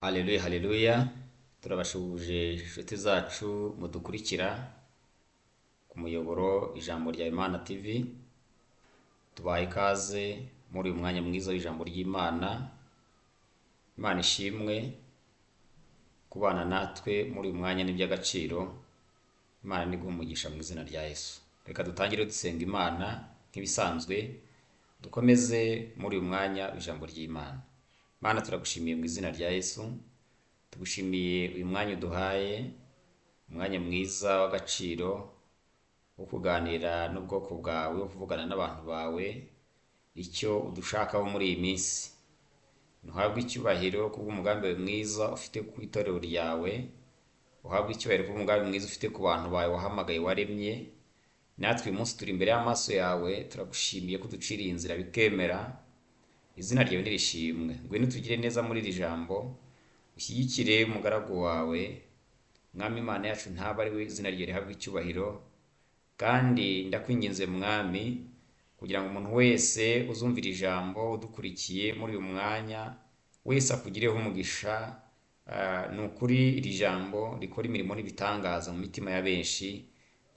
Haleluya, haleluya! Turabashuhuje inshuti zacu mudukurikira ku muyoboro Ijambo rya Imana TV. Tubaha ikaze muri uyu mwanya mwiza w'ijambo ry'Imana. Imana ishimwe kubana natwe muri uyu mwanya ni iby'agaciro. Imana ni umugisha mu izina rya Yesu. Reka dutangire dusenga Imana nk'ibisanzwe, dukomeze muri uyu mwanya w'ijambo ry'Imana. Mana, turagushimiye mu izina rya Yesu. Tugushimiye uyu mwanya uduhaye, umwanya mwiza w'agaciro wo kuganira n'ubwoko bwawe, wo kuvugana n'abantu bawe icyo udushakaho muri iyi minsi. Ntuhabwe icyubahiro kubw'umugambi wawe mwiza ufite ku itorero ryawe, uhabwe icyubahiro kubw'umugambi mwiza ufite ku bantu bawe wahamagaye, waremye. Natwe uyu munsi turi imbere y'amaso yawe, turagushimiye ko uduciriye inzira bikemera. Izina ryawe nirishimwe. Ngwino utugire neza muri iri jambo, ushyigikire umugaragu wawe. Mwami Imana yacu, ntaba ari we, izina ryawe rihabwe icyubahiro. Kandi ndakwinginze Mwami, kugira ngo umuntu wese uzumvira ijambo, udukurikiye muri uyu mwanya wese, akugireho umugisha. Ni ukuri iri jambo rikora imirimo n'ibitangaza mu mitima ya benshi,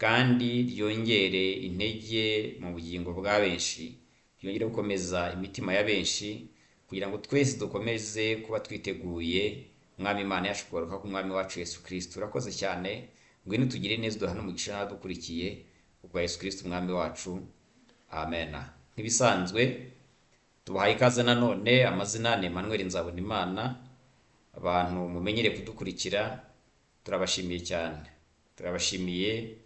kandi ryongere intege mu bugingo bwa benshi, ryongere gukomeza imitima ya benshi, kugira ngo twese dukomeze kuba twiteguye, Mwami Imana yacu, kugaruka k'Umwami wacu Yesu Kristo. Urakoze cyane. Ngwino tugire neza, uduhane umugisha n'abadukurikiye, ubwa Yesu Kristo Umwami wacu, amen. Nk'ibisanzwe tubahaye ikaze nanone. Amazina ni Emmanuel Nzabonimana. Abantu mumenyereye kudukurikira, turabashimiye cyane, turabashimiye.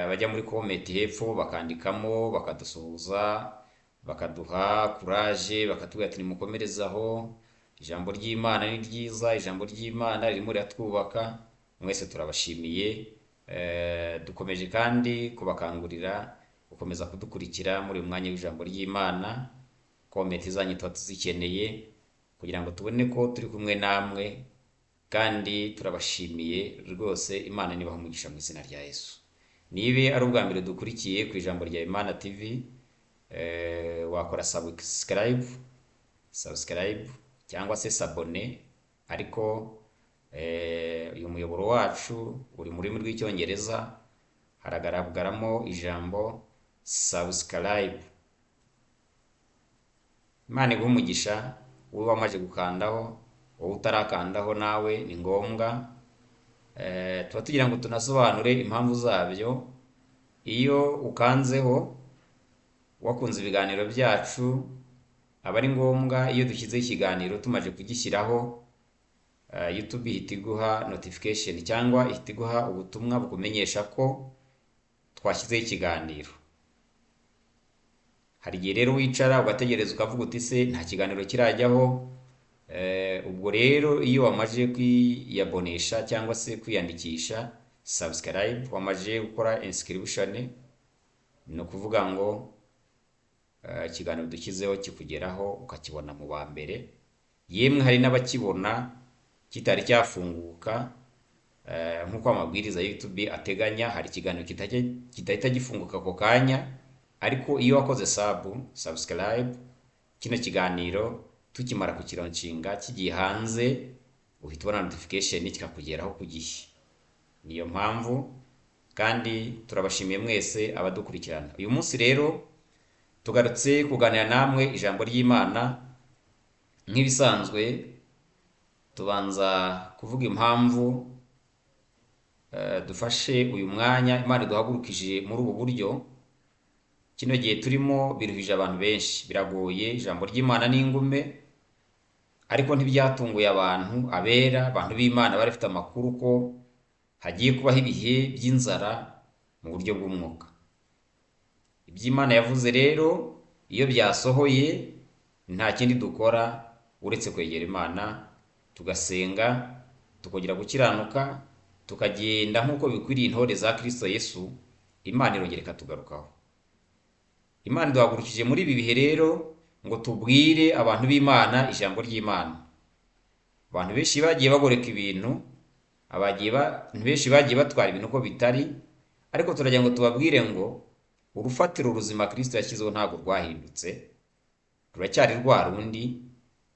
Abajya muri comment hepfo bakandikamo, bakadusuhuza, bakaduha courage, bakatubwira ati: "Nimukomerezaho, ijambo ry'Imana ni ryiza, ijambo ry'Imana ririmo riratwubaka." Mwese turabashimiye. Dukomeje kandi kubakangurira gukomeza kudukurikira muri uyu mwanya w'ijambo ry'Imana. Comment zanyu tuba tuzikeneye kugira ngo tubone ko turi kumwe namwe, kandi turabashimiye rwose. Imana nibaha umugisha mu izina rya Yesu. Niba ari ubwa mbere dukurikiye ku Ijambo rya Imana TV, wakora subscribe, subscribe cyangwa se s'abonner. Ariko uyu muyoboro wacu uri mu rurimi rw'Icyongereza, haragaragaramo ijambo subscribe. Imana iguhe umugisha wowe wamaze gukandaho. Wowe utarakandaho nawe ni ngombwa. Tuba tugira ngo tunasobanure impamvu zabyo. Iyo ukanzeho, wakunze ibiganiro byacu, aba ari ngombwa iyo dushyizeho ikiganiro, tumaze kugishyiraho, YouTube ihita iguha notification cyangwa ihita iguha ubutumwa bukumenyesha ko twashyizeho ikiganiro. Hari igihe rero wicara ugategereza, ukavuga uti: "Se nta kiganiro kirajyaho?" Ubwo rero iyo wamaze kwiyabonesha cyangwa se kwiyandikisha, subscribe, wamaze gukora inscription, ni ukuvuga ngo ikiganiro dushyizeho kikugeraho, ukakibona mu ba mbere. Yemwe hari n'abakibona kitari cyafunguka, nk'uko amabwiriza ya YouTube ateganya. Hari ikiganiro kidahita gifunguka ako kanya, ariko iyo wakoze subscribe, kino kiganiro tukimara kukilaunchinga, kigiye hanze, uhita ubona notification, kikakugeraho ku gihe. Niyo mpamvu. Kandi turabashimiye mwese abadukurikirana. Uyu munsi rero tugarutse kuganira namwe ijambo ry'Imana. Nk'ibisanzwe tubanza kuvuga impamvu dufashe uyu mwanya, Imana iduhagurukije muri ubu buryo. Kino gihe turimo biruhije abantu benshi, biragoye, ijambo ry'Imana ni ingume. Ariko ntibyatunguye abantu abera, abantu b'Imana bari bafite amakuru ko hagiye kubaho ibihe by'inzara mu buryo bw'umwuka. Iby'Imana yavuze rero iyo byasohoye, nta kindi dukora uretse kwegera Imana, tugasenga, tukongera gukiranuka, tukagenda nk'uko bikwiriye intore za Kristo Yesu. Imana irongera ikatugarukaho. Imana iduhagurukije muri ibi bihe rero ngo tubwire abantu b'Imana ijambo ry'Imana. Abantu benshi bagiye bagoreka ibintu, abantu benshi bagiye batwara ibintu uko bitari, ariko turagira ngo tubabwire ngo urufatiro ruzima Kristo yashyizeho ntabwo rwahindutse, ruracyari rwa rundi.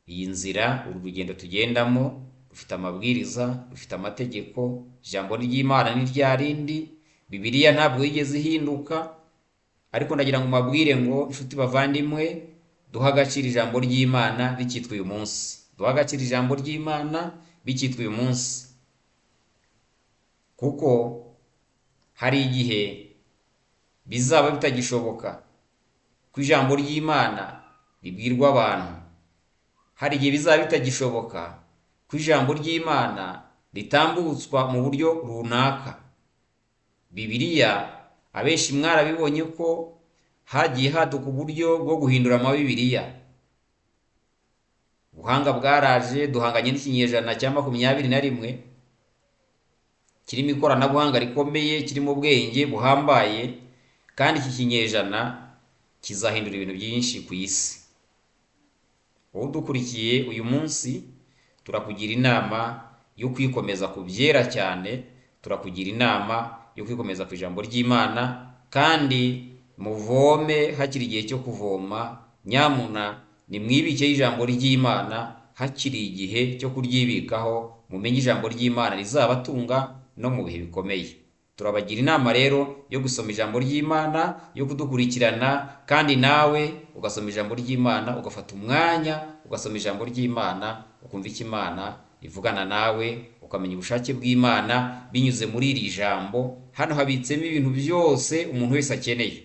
Iyi nzira, uru rugendo tugendamo rufite amabwiriza, rufite amategeko. Ijambo ry'Imana ni rya rindi, Bibiliya ntabwo yigeze ihinduka. Ariko ndagira ngo mbabwire ngo inshuti bavandimwe, duhe agaciro ijambo ry'Imana bikitwa uyu munsi, duhe agaciro ijambo ry'Imana bikitwa uyu munsi, kuko hari igihe bizaba bitagishoboka ko ijambo ry'Imana ribwirwa abantu, hari igihe bizaba bitagishoboka ko ijambo ry'Imana ritambutswa mu buryo runaka. Bibiliya abenshi mwarabibonye ko hagiye haduka uburyo bwo guhindura amabibiriya. Ubuhanga bwaraje, duhanganye n'ikinyejana cya 21 kirimo ikoranabuhanga rikomeye, kirimo ubwenge buhambaye, kandi iki kinyejana kizahindura ibintu byinshi ku isi. Wowe udukurikiye uyu munsi, turakugira inama yo kwikomeza ku byera cyane, turakugira inama yo kwikomeza ku ijambo ry'Imana, kandi muvome hakiri igihe cyo kuvoma. Nyamuna nimwibikeho ijambo ry'Imana hakiri igihe cyo kuryibikaho, mumenye ijambo ry'Imana rizabatunga no mu bihe bikomeye. Turabagira inama rero yo gusoma ijambo ry'Imana, yo kudukurikirana, kandi nawe ugasoma ijambo ry'Imana, ugafata umwanya ugasoma ijambo ry'Imana, ukumva icyo Imana ivugana nawe, ukamenya ubushake bw'Imana binyuze muri iri jambo. Hano habitsemo ibintu byose umuntu wese akeneye.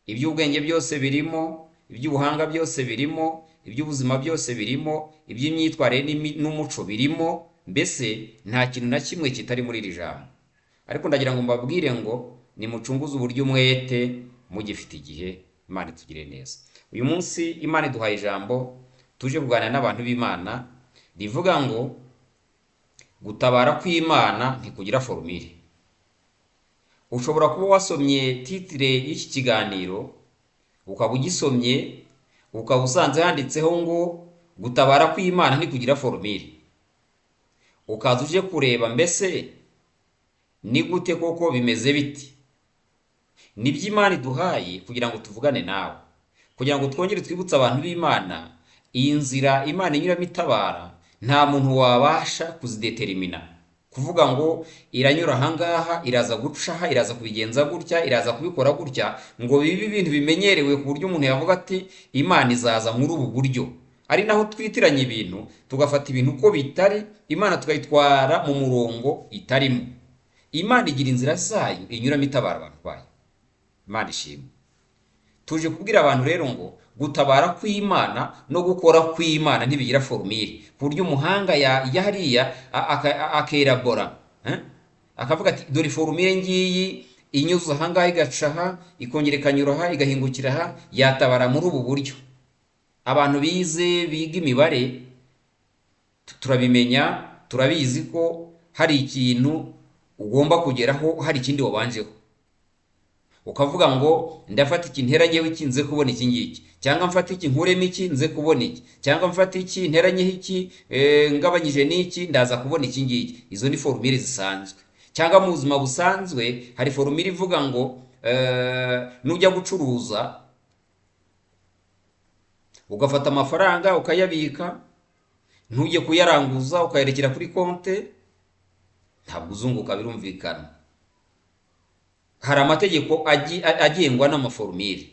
Iby'ubwenge byose birimo, iby'ubuhanga byose birimo, iby'ubuzima byose birimo, iby'imyitwarire n'umuco birimo. Mbese nta kintu na kimwe kitari muri iri jambo. Ariko ndagira ngo mbabwire ngo nimucunguze uburyo umwete mugifite igihe. Imana itugire neza. Uyu munsi Imana iduhaye ijambo tuje kuganira n'abantu b'Imana rivuga ngo gutabara kw'Imana ntikugira forumire. Ushobora kuba wasomye titire y'iki kiganiro, ukaba ugisomye, ukaba usanze handitseho ngo gutabara kw'Imana ntikugira forumire, ukaza uje kureba mbese ni gute koko bimeze biti. Nibyo Imana iduhaye kugira ngo tuvugane nawe, kugira ngo twongere twibutse abantu b'Imana iyi nzira Imana inyuramo itabara. Nta muntu wabasha kuzideterimina, kuvuga ngo iranyura ahangaha, iraza guca aha, iraza kubigenza gutya, iraza kubikora gutya, ngo bibe ibintu bimenyerewe ku buryo umuntu yavuga ati Imana izaza muri ubu buryo. Ari naho twitiranya ibintu, tugafata ibintu uko bitari, Imana tukayitwara mu murongo itarimo. Imana igira inzira zayo inyuramo itabara abantu bayo. Imana ishimwe. Tuje kubwira abantu rero ngo gutabara kw'Imana no gukora kw'Imana ntibigira forumire, ku buryo umuhanga ya hariya akerabora, akavuga ati dore forumire ngiyi inyuze ahangaha igaca aha, ikongera ikanyura aha, igahingukira aha, yatabara muri ubu buryo. Abantu bize biga imibare turabimenya, turabizi ko hari ikintu ugomba kugeraho, hari ikindi wabanjeho. Ukavuga ngo ndafata iki nteranyeho iki nze kubona iki ngiki, cyangwa mfata iki nkuremo iki nze kubona iki, cyangwa mfata iki nteranyeho iki, ngabanyije n'iki ndaza kubona iki ngiki. Izo ni forumire zisanzwe. Cyangwa mu buzima busanzwe hari forumire ivuga ngo nujya gucuruza ugafata amafaranga ukayabika, ntujye kuyaranguza ukayerekera kuri konte, ntabwo uzunguka, birumvikana. Hari amategeko agengwa n'amaforumire.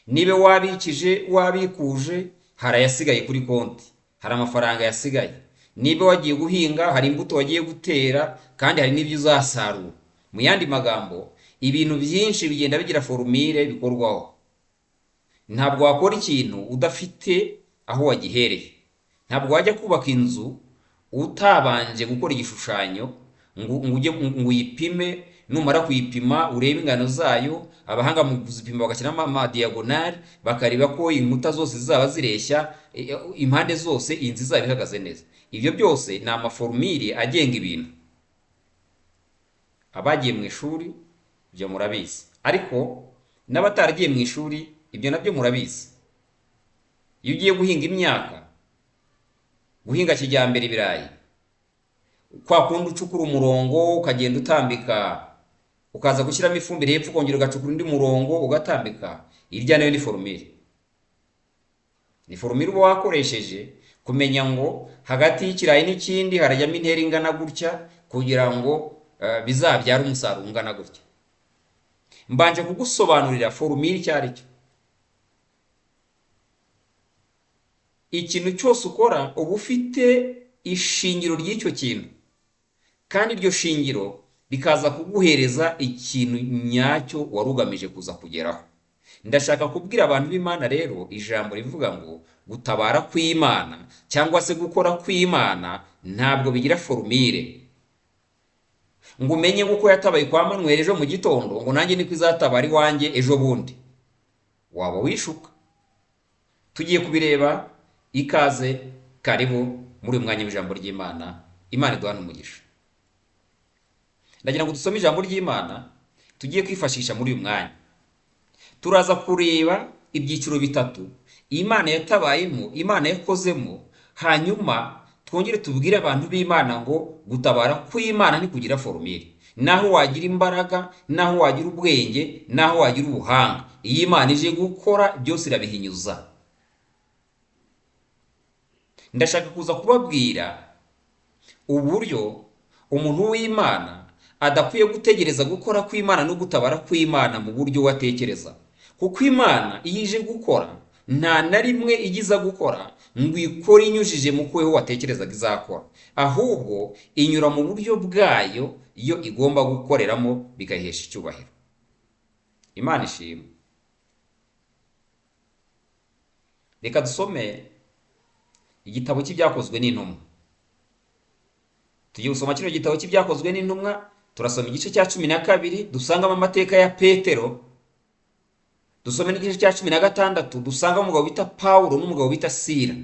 Niba wabikije wabikuje, hari ayasigaye kuri konti, hari amafaranga yasigaye. Niba wagiye guhinga, hari imbuto wagiye gutera, kandi hari n'ibyo uzasarura. Mu yandi magambo, ibintu byinshi bigenda bigira forumire bikorwaho. Ntabwo wakora ikintu udafite aho wagihereye. Ntabwo wajya kubaka inzu utabanje gukora igishushanyo ngo uyipime. Numara kuyipima urebe ingano zayo, abahanga mu kuzipima bagashyiramo amadiyagonari, bakareba ko inkuta zose zizaba zireshya, impande zose inzu izaba ihagaze neza. Ibyo byose ni amaforumire agenga ibintu. Abagiye mu ishuri ibyo murabizi, ariko n'abataragiye mu ishuri ibyo nabyo murabizi. Iyo ugiye guhinga imyaka, guhinga kijyambere ibirayi, kwa kundi ucukura umurongo ukagenda utambika, ukaza gushyiramo ifumbire hepfo, ukongera ugacukura undi murongo ugatambika, irya nayo ni forumire. Ni forumire uba wakoresheje kumenya ngo hagati y'ikirayi n'ikindi harajyamo intera ingana gutya kugira ngo bizabyare umusaruro ungana gutya. Mbanje kugusobanurira forumire icyo ari cyo. Ikintu cyose ukora uba ufite ishingiro ry'icyo kintu, kandi iryo shingiro rikaza kuguhereza ikintu nyacyo wari ugamije kuza kugeraho. Ndashaka kubwira abantu b'Imana rero ijambo rivuga ngo gutabara kw'Imana cyangwa se gukora kw'Imana ntabwo bigira forumire. Ngo umenye uko yatabaye kwa Manuel ejo mu gitondo ngo nanjye niko izatabara iwanjye ejo bundi, waba wishuka. Tugiye kubireba. Ikaze, karibu muri uyu mwanya w'ijambo ry'Imana. Imana iduhane umugisha. Ndagira ngo dusome ijambo ry'Imana tugiye kwifashisha muri uyu mwanya. Turaza kureba ibyiciro bitatu Imana yatabayemo, Imana yakozemo, hanyuma twongere tubwire abantu b'Imana ngo gutabara kw'Imana ni kugira forumire. Naho wagira imbaraga, naho wagira ubwenge, naho wagira ubuhanga, iyo Imana ije gukora byose irabihinyuza. Ndashaka kuza kubabwira uburyo umuntu w'Imana adakwiye gutegereza gukora kw'Imana no gutabara kw'Imana mu buryo watekereza. Kuko Imana iyo ije gukora nta na rimwe igiza gukora ngo ikore inyujije mu kweho watekerezaga izakora, ahubwo inyura mu buryo bwayo iyo igomba gukoreramo bigahesha icyubahiro. Imana ishimwe. Reka dusome igitabo cy'ibyakozwe n'intumwa. Tugiye gusoma kino gitabo cy'ibyakozwe n'intumwa, turasoma igice cya 12 dusangamo amateka ya Petero, dusome n'igice cya 16 dusangamo umugabo bita Paulo n'umugabo bita Sila.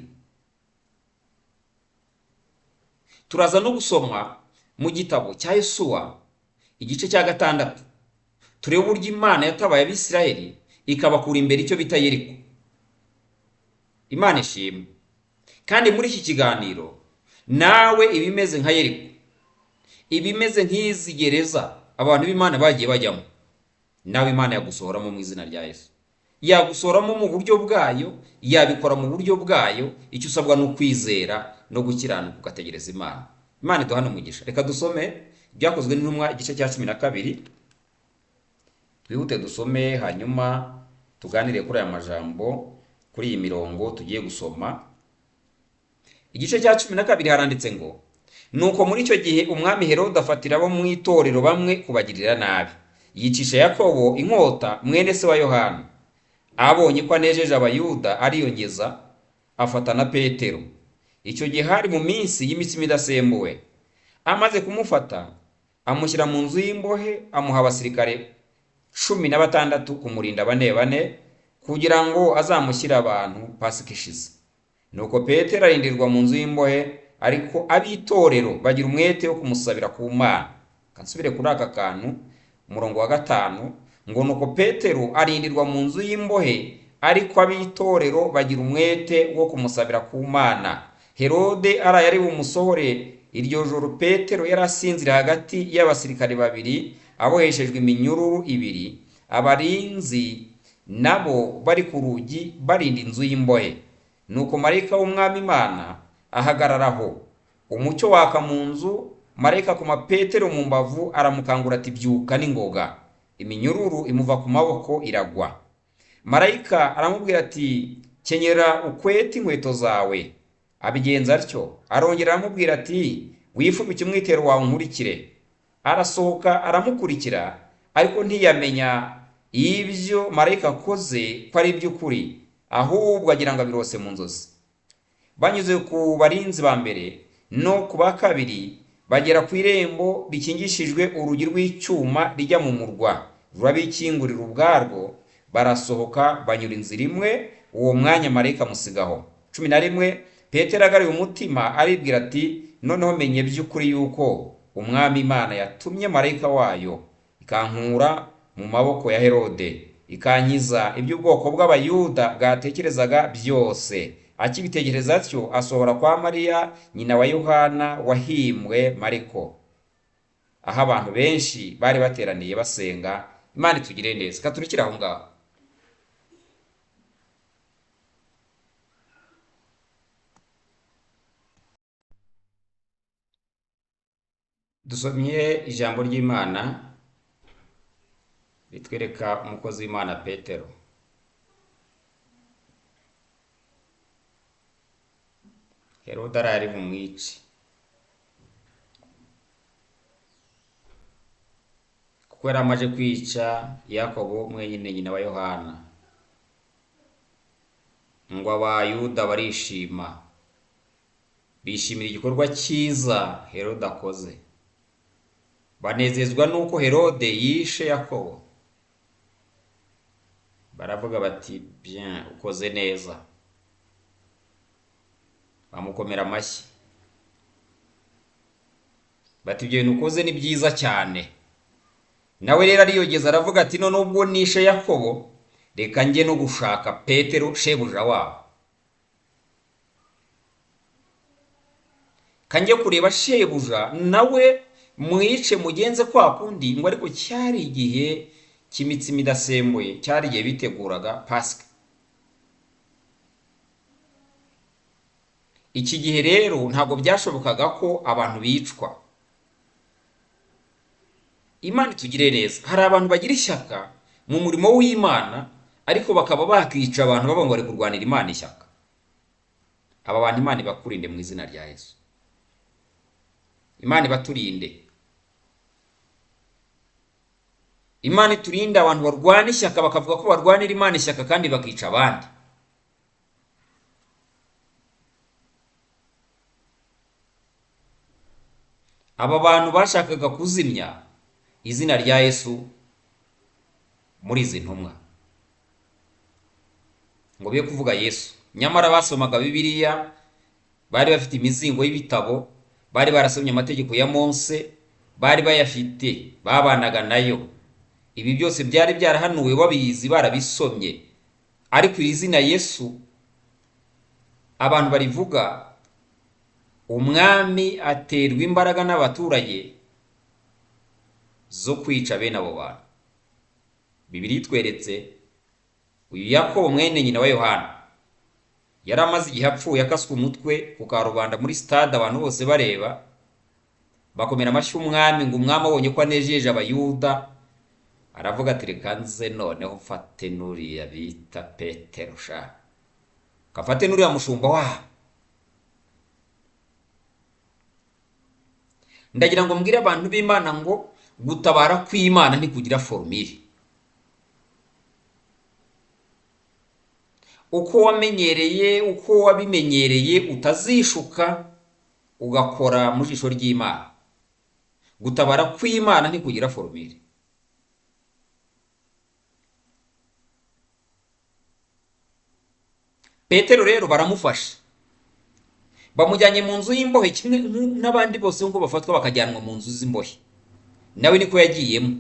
Turaza no gusoma mu gitabo cya Yosuwa igice cya 6, turebe uburyo Imana yatabaye Abisirayeli ikabakura imbere icyo bita Yeriko. Imana ishimwe. Kandi muri iki kiganiro nawe ibimeze nka Yeriko, ibimeze nk'izi gereza abantu b'Imana bagiye bajyamo, nawe Imana yagusohoramo mu izina rya Yesu. Yagusohoramo mu buryo bwayo, yabikora mu buryo bwayo. Icyo usabwa ni ukwizera no gukiranuka ugategereza Imana. Imana iduhane umugisha. Reka dusome ibyakozwe n'intumwa igice cya 12, twihute dusome, hanyuma tuganire kuri aya majambo, kuri iyi mirongo tugiye gusoma. Igice cya 12 haranditse ngo: Nuko muri icyo gihe umwami Herode afatira abo mu itorero bamwe kubagirira nabi, yicisha Yakobo inkota mwene se wa Yohana. Abonye ko anejeje Abayuda ariyongeza afata na Petero. Icyo gihe hari mu minsi y'imitsima idasembuwe. Amaze kumufata amushyira mu nzu y'imbohe, amuha abasirikare 16 kumurinda bane bane, kugira ngo azamushyire abantu Pasika ishize. Nuko Petero arindirwa mu nzu y'imbohe, ariko ab'itorero bagira umwete wo kumusabira ku Mana. Kansubire kuri aka kantu, umurongo wa 5, ngo nuko Petero arindirwa mu nzu y'imbohe, ariko ab'itorero bagira umwete wo kumusabira ku Mana. Herode araye ari bumusohore. Iryo joro Petero yari asinziriye hagati y'abasirikare babiri aboheshejwe iminyururu ibiri, abarinzi nabo bari ku rugi barinda inzu y'imbohe. Nuko marayika w'Umwami Imana ahagararaho, umucyo waka mu nzu. Marayika akoma Petero mu mbavu aramukangura ati: byuka n'ingoga. Iminyururu imuva ku maboko iragwa. Marayika aramubwira ati: kenyera ukwete inkweto zawe. Abigenza atyo. Arongera aramubwira ati: wifubike umwitero wawe unkurikire. Arasohoka aramukurikira, ariko ntiyamenya ibyo marayika akoze ko ari iby'ukuri, ahubwo agira ngo abirose mu nzozi. Banyuze ku barinzi ba mbere no ku ba kabiri, bagera ku irembo rikingishijwe urugi rw'icyuma rijya mu murwa, rurabikingurira ubwarwo, barasohoka banyura inzira imwe. Uwo mwanya marayika amusigaho. 11 Petero agaruye umutima aribwira ati: noneho menye by'ukuri yuko Umwami Imana yatumye marayika wayo ikankura mu maboko ya Herode, ikankiza iby'ubwoko bw'Abayuda bwatekerezaga byose. Akibitekereza atyo asohora kwa Mariya nyina wa Yohana wahimbwe Mariko, aho abantu benshi bari bateraniye basenga. Imana itugire neza. Katurikira aho ngaho. Dusomye ijambo ry'Imana ritwereka umukozi w'Imana Petero. Herode arari bumwice, kuko yari amaze kwica Yakobo mwenyine nyina wa Yohana. Ngo Abayuda barishima, bishimira igikorwa cyiza Herode akoze, banezezwa n'uko Herode yishe Yakobo. Baravuga bati bien, ukoze neza. Bamukomera amashyi bati ibyo bintu ukoze ni byiza cyane. Nawe rero ariyogeza aravuga ati none ubwo nishe Yakobo, reka njye no gushaka Petero shebuja wabo, kanjye kureba shebuja nawe mwice mugenze kwa kundi. Ngo ariko cyari igihe cy'imitsima idasembuye, cyari igihe biteguraga Pasika. Iki gihe rero ntabwo byashobokaga ko abantu bicwa. Imana itugire neza. Hari abantu bagira ishyaka mu murimo w'Imana, ariko bakaba bakica abantu bavuga ngo bari kurwanira Imana ishyaka. Aba bantu Imana ibakurinde mu izina rya Yesu. Imana ibaturinde. Imana iturinde abantu barwana ishyaka bakavuga ko barwanira Imana ishyaka kandi bakica abandi. Aba bantu bashakaga kuzimya izina rya Yesu muri izi ntumwa, ngo be kuvuga Yesu. Nyamara basomaga Bibiliya, bari bafite imizingo y'ibitabo, bari barasomye amategeko ya Mose, bari bayafite, babanaga nayo. Ibi byose byari byarahanuwe babizi, barabisomye. Ariko iri zina Yesu abantu barivuga, umwami aterwa imbaraga n'abaturage zo kwica bene abo bantu. Bibiliya itweretse uyu Yakobo mwene nyina wa Yohana yari amaze igihe apfuye, akaswe umutwe ku karubanda muri stade, abantu bose bareba, bakomera amashyi umwami. Ngo umwami abonye ko anejeje Abayuda, aravuga ati reka nze noneho mfate n'uriya bita Petero, sha kafate n'uriya mushumba wabo. Ndagira ngo mbwire abantu b'Imana ngo gutabara kw'Imana ntikugira formule. Uko wamenyereye, uko wabimenyereye, utazishuka ugakora mu jisho ry'Imana. Gutabara kw'Imana ntikugira formule. Petero rero baramufasha, bamujyanye mu nzu y'imbohe kimwe n'abandi bose nk'uko bafatwa bakajyanwa mu nzu z'imbohe. Nawe niko yagiyemo,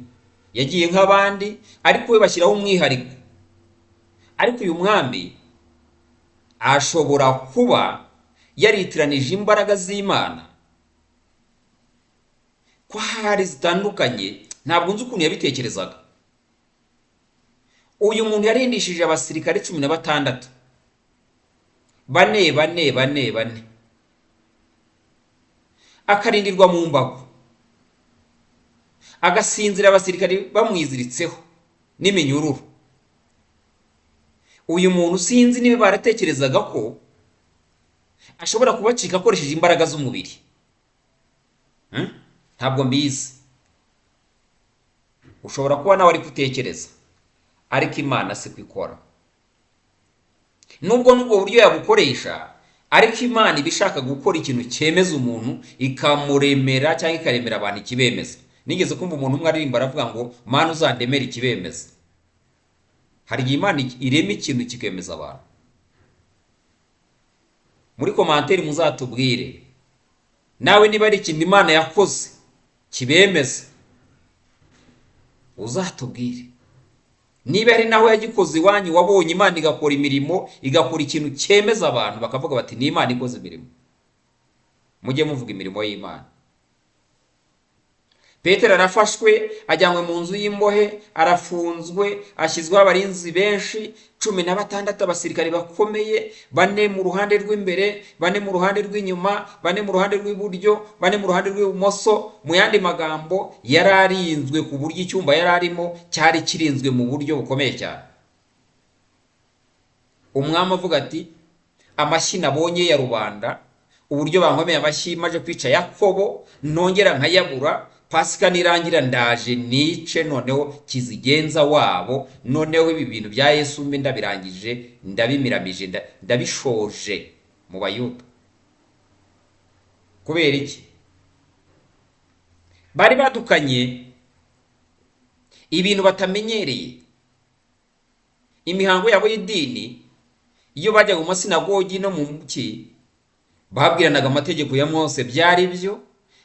yagiye nk'abandi, ariko we bashyiraho umwihariko. Ariko uyu mwami ashobora kuba yaritiranije imbaraga z'Imana ko hari zitandukanye, ntabwo nzi ukuntu yabitekerezaga. Uyu muntu yarindishije abasirikare 16, bane bane bane bane, akarindirwa mu mbago, agasinzira abasirikare bamwiziritseho n'iminyururu. Uyu muntu sinzi niba baratekerezaga ko ashobora kubacika akoresheje imbaraga z'umubiri. Ntabwo mbizi, ushobora kuba nawe ari gutekereza, ariko Imana siko ikora. Nubwo n'ubwo buryo yabukoresha, ariko Imana iba ishaka gukora ikintu cyemeza umuntu, ikamuremera cyangwa ikaremera abantu ikibemeza. Nigeze kumva umuntu umwe aririmba aravuga ngo Mana uzandemere ikibemeza. Hari igihe Imana irema ikintu kikemeza abantu. Muri komanteri muzatubwire nawe niba ari ikintu Imana yakoze kibemeza, uzatubwire. Niba ari naho yagikoze iwanyu, wabonye Imana igakora imirimo, igakora ikintu cyemeza abantu, bakavuga bati ni Imana ikoze imirimo. Mujye muvuga imirimo y'Imana. Petero arafashwe, ajyanwe mu nzu y'imbohe, arafunzwe, ashyizweho abarinzi benshi. 16 abasirikare bakomeye, 4 mu ruhande rw'imbere, 4 mu ruhande rw'inyuma, 4 mu ruhande rw'iburyo, 4 mu ruhande rw'ibumoso. Mu yandi magambo yari arinzwe ku buryo icyumba yari arimo cyari kirinzwe mu buryo bukomeye cyane. Umwami avuga ati amashyi nabonye ya rubanda, uburyo bankomeye amashyi maje kwica Yakobo nongera nkayabura, Pasika nirangira ndaje nice noneho kizigenza wabo, noneho ibi bintu bya Yesu mbe ndabirangije, ndabimiramije, ndabishoje mu Bayuda. Kubera iki? Bari badukanye ibintu batamenyereye, imihango yabo y'idini. Iyo bajyaga mu masinagogi no mu ki babwiranaga amategeko ya Mose, byari byo,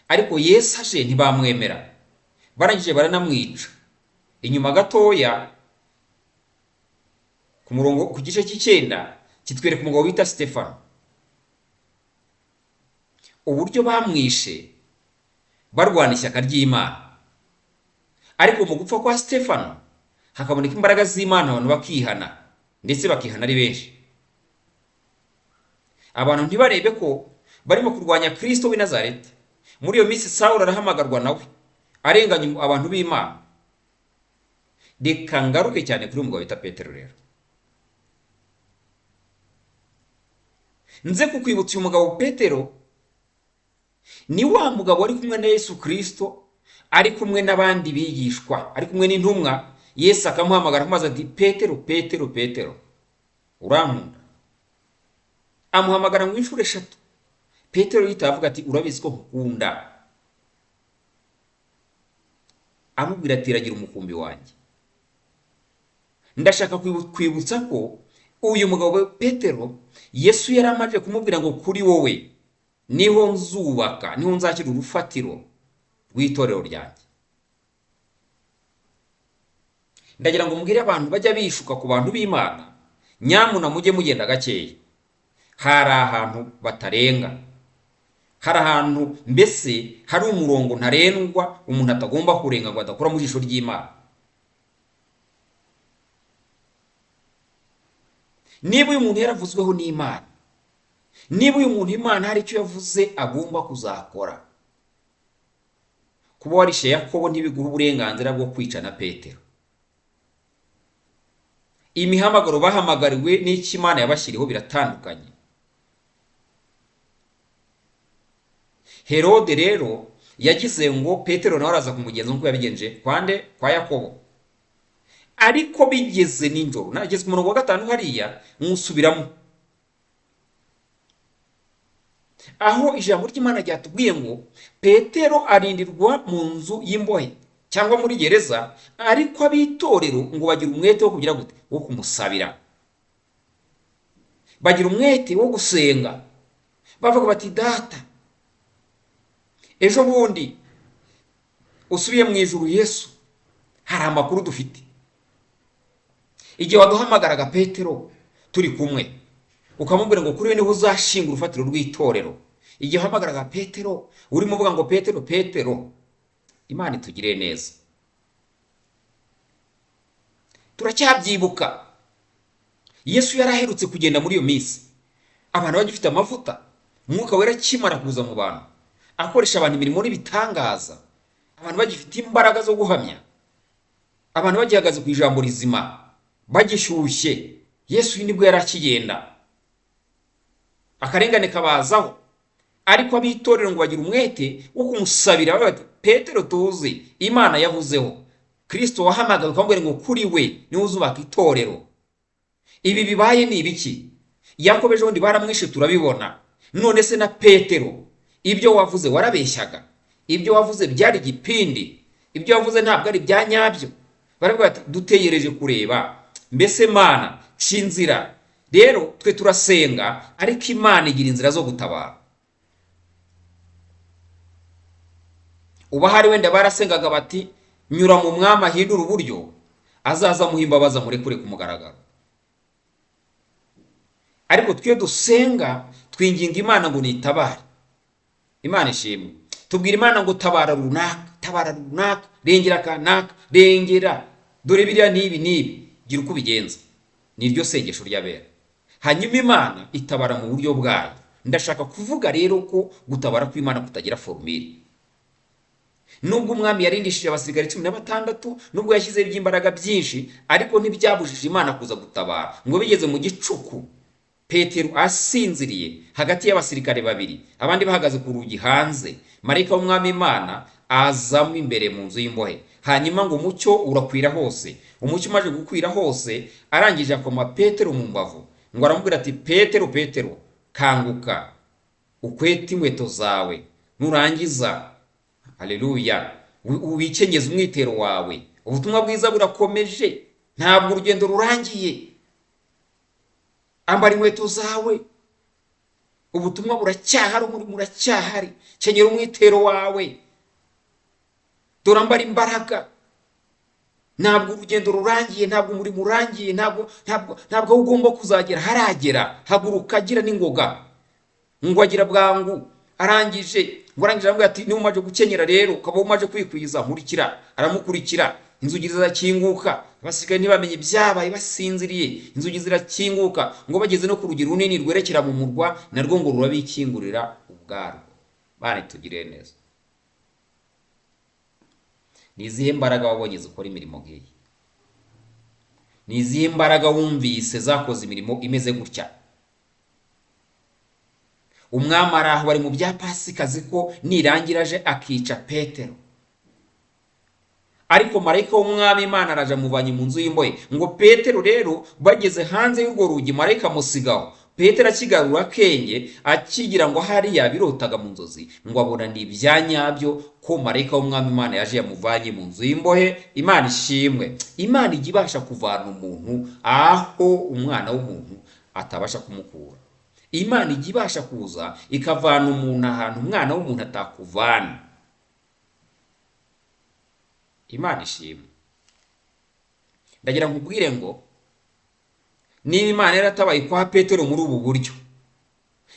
ariko Yesu aje ntibamwemera, barangije baranamwica. Inyuma gatoya ku murongo ku gice cy'icyenda kitwereka umugabo bita Stefano, uburyo bamwishe barwana ishyaka ry'Imana. Ariko mu gupfa kwa Stefano hakaboneka imbaraga z'Imana, abantu bakihana, ndetse bakihana ari benshi. Abantu ntibarebe ko barimo kurwanya Kristo w'i Nazareti. Muri iyo minsi Sawuli arahamagarwa nawe arenganya abantu b'Imana. Reka ngaruke cyane kuri uyu mugabo bita Petero rero. Nze kukwibutsa uyu mugabo Petero ni wa mugabo wari kumwe na Yesu Kristo, ari kumwe n'abandi bigishwa, ari kumwe n'intumwa. Yesu akamuhamagara akamubaza ati Petero, Petero, Petero, urankunda? Amuhamagara mu inshuro 3. Petero yita avuga ati urabizi ko nkukunda. Amubwira ati ragira umukumbi wanjye. Ndashaka kwibutsa ko uyu mugabo Petero Yesu yari amaze kumubwira ngo kuri wowe niho nzubaka, niho nzashyira urufatiro rw'itorero ryanjye. Ndagira ngo mbwire abantu bajya bishuka ku bantu b'Imana, nyamuna mujye mugenda gakeya. Hari ahantu batarenga, hari ahantu mbese hari umurongo ntarengwa umuntu atagomba kurenga ngo adakora mu jisho ry'Imana. Niba uyu muntu yaravuzweho n'Imana, niba uyu muntu Imana hari icyo yavuze agomba kuzakora, kuba warishe Yakobo ntibiguha uburenganzira bwo kwica na Petero. Imihamagaro bahamagariwe n'icyo Imana yabashyiriyeho biratandukanye. Herode rero yagize ngo Petero nawe araza kumugenza nk'uko yabigenje kwande kwa Yakobo. Ariko bigeze nijoro, nageze ku murongo wa 5 hariya nkusubiramo, aho ijambo ry'Imana ryatubwiye ngo Petero arindirwa mu nzu y'imbohe cyangwa muri gereza, ariko abitorero ngo bagira umwete wo kugira gute? Wo kumusabira. Bagira umwete wo gusenga, bavuga bati data, ejo bundi usubiye mu ijuru Yesu, hari amakuru dufite. Igihe waduhamagaraga Petero turi kumwe, ukamubwira ngo kuri we niho uzashinga urufatiro rw'itorero. Igihe wahamagaraga Petero urimo uvuga ngo Petero, Petero, Imana itugirire neza. Turacyabyibuka Yesu yari aherutse kugenda muri iyo minsi, abantu bagifite amavuta, Umwuka Wera akimara kuza mu bantu, akoresha abantu imirimo n'ibitangaza, abantu bagifite imbaraga zo guhamya, abantu bagihagaze ku ijambo rizima, bagishyushye. Yesu nibwo yari akigenda, akarengane kabazaho, ariko abitorero ngo bagira umwete wo kumusabira bati Petero tuzi Imana yavuzeho, Kristo wahamagawe ukamubwira ngo kuri we niwe uzubaka itorero. Ibi bibaye ni ibiki? Yakobo ejo bundi baramwishe turabibona. None se na Petero ibyo wavuze warabeshyaga, ibyo wavuze byari igipindi, ibyo wavuze ntabwo ari ibya nyabyo. Baravuga bati dutegereje kureba, mbese Mana ca inzira. Rero twe turasenga, ariko Imana igira inzira zo gutabara. Uba hari wenda barasengaga bati nyura mu mwami ahindura uburyo, azaza amuha imbabazi amurekure ku mugaragaro. Ariko twe dusenga twinginga Imana ngo nitabare. Imana ishimwe. Tubwira Imana ngo tabara runaka, tabara runaka, rengera kanaka, rengera, dore biriya n'ibi n'ibi, gira uko ubigenza. Niryo sengesho ry'abera. Hanyuma Imana itabara mu buryo bwayo. Ndashaka kuvuga rero ko gutabara kw'Imana kutagira formule. Nubwo umwami yarindishije abasirikare 16, nubwo yashyizeho iby'imbaraga byinshi, ariko ntibyabujije Imana kuza gutabara. Ngo bigeze mu gicuku, Petero asinziriye hagati y'abasirikare babiri, abandi bahagaze ku rugi hanze, marayika w'umwami Imana azamo imbere mu nzu y'imbohe. Hanyuma ngo umucyo urakwira hose. Umucyo umaze gukwira hose, arangije akoma Petero mu mbavu, ngo aramubwira ati Petero, Petero, kanguka, ukwete inkweto zawe, nurangiza, haleluya, wikenyeze umwitero wawe. Ubutumwa bwiza burakomeje, ntabwo urugendo rurangiye. Ambara inkweto zawe, ubutumwa buracyahari, umurimo uracyahari. Kenyera umwitero wawe, dore ambara imbaraga. Ntabwo urugendo rurangiye, ntabwo umurimo urangiye, ntabwo aho ugomba kuzagera haragera. Haguruka, agira n'ingoga. Ngo agira bwangu, arangije ngo arangije aramubwira ati niba umaze gukenyera rero ukaba umaze kwikwiza, nkurikira. Aramukurikira, inzugi zirakinguka. Abasirikare ntibamenye ibyabaye, basinziriye. Inzugi zirakinguka, ngo bageze no ku rugi runini rwerekera mu murwa, narwo ngo rurabikingurira ubwarwo. Bana tugire neza. Ni izihe mbaraga wabonye zikora imirimo nk'iyi? Ni izihe mbaraga wumvise zakoze imirimo imeze gutya? Umwami ari aho, bari mu bya Pasika, azi ko nirangira aje akica Petero. Ariko marayika w'umwami Imana araje amuvanye mu nzu y'imbohe. Ngo Petero rero bageze hanze y'urwo rugi, marayika amusigaho. Petero akigarura akenge, akigira ngo ahari yabirotaga mu nzozi, ngo abona ni ibya nyabyo ko marayika w'umwami Imana yaje yamuvanye mu nzu y'imbohe. Imana ishimwe. Imana ijya ibasha kuvana umuntu aho umwana w'umuntu atabasha kumukura. Imana ijya ibasha kuza ikavana umuntu ahantu umwana w'umuntu atakuvana. Imana ishimwe. Ndagira nkubwire ngo niba Imana yaratabaye kwa Petero muri ubu buryo,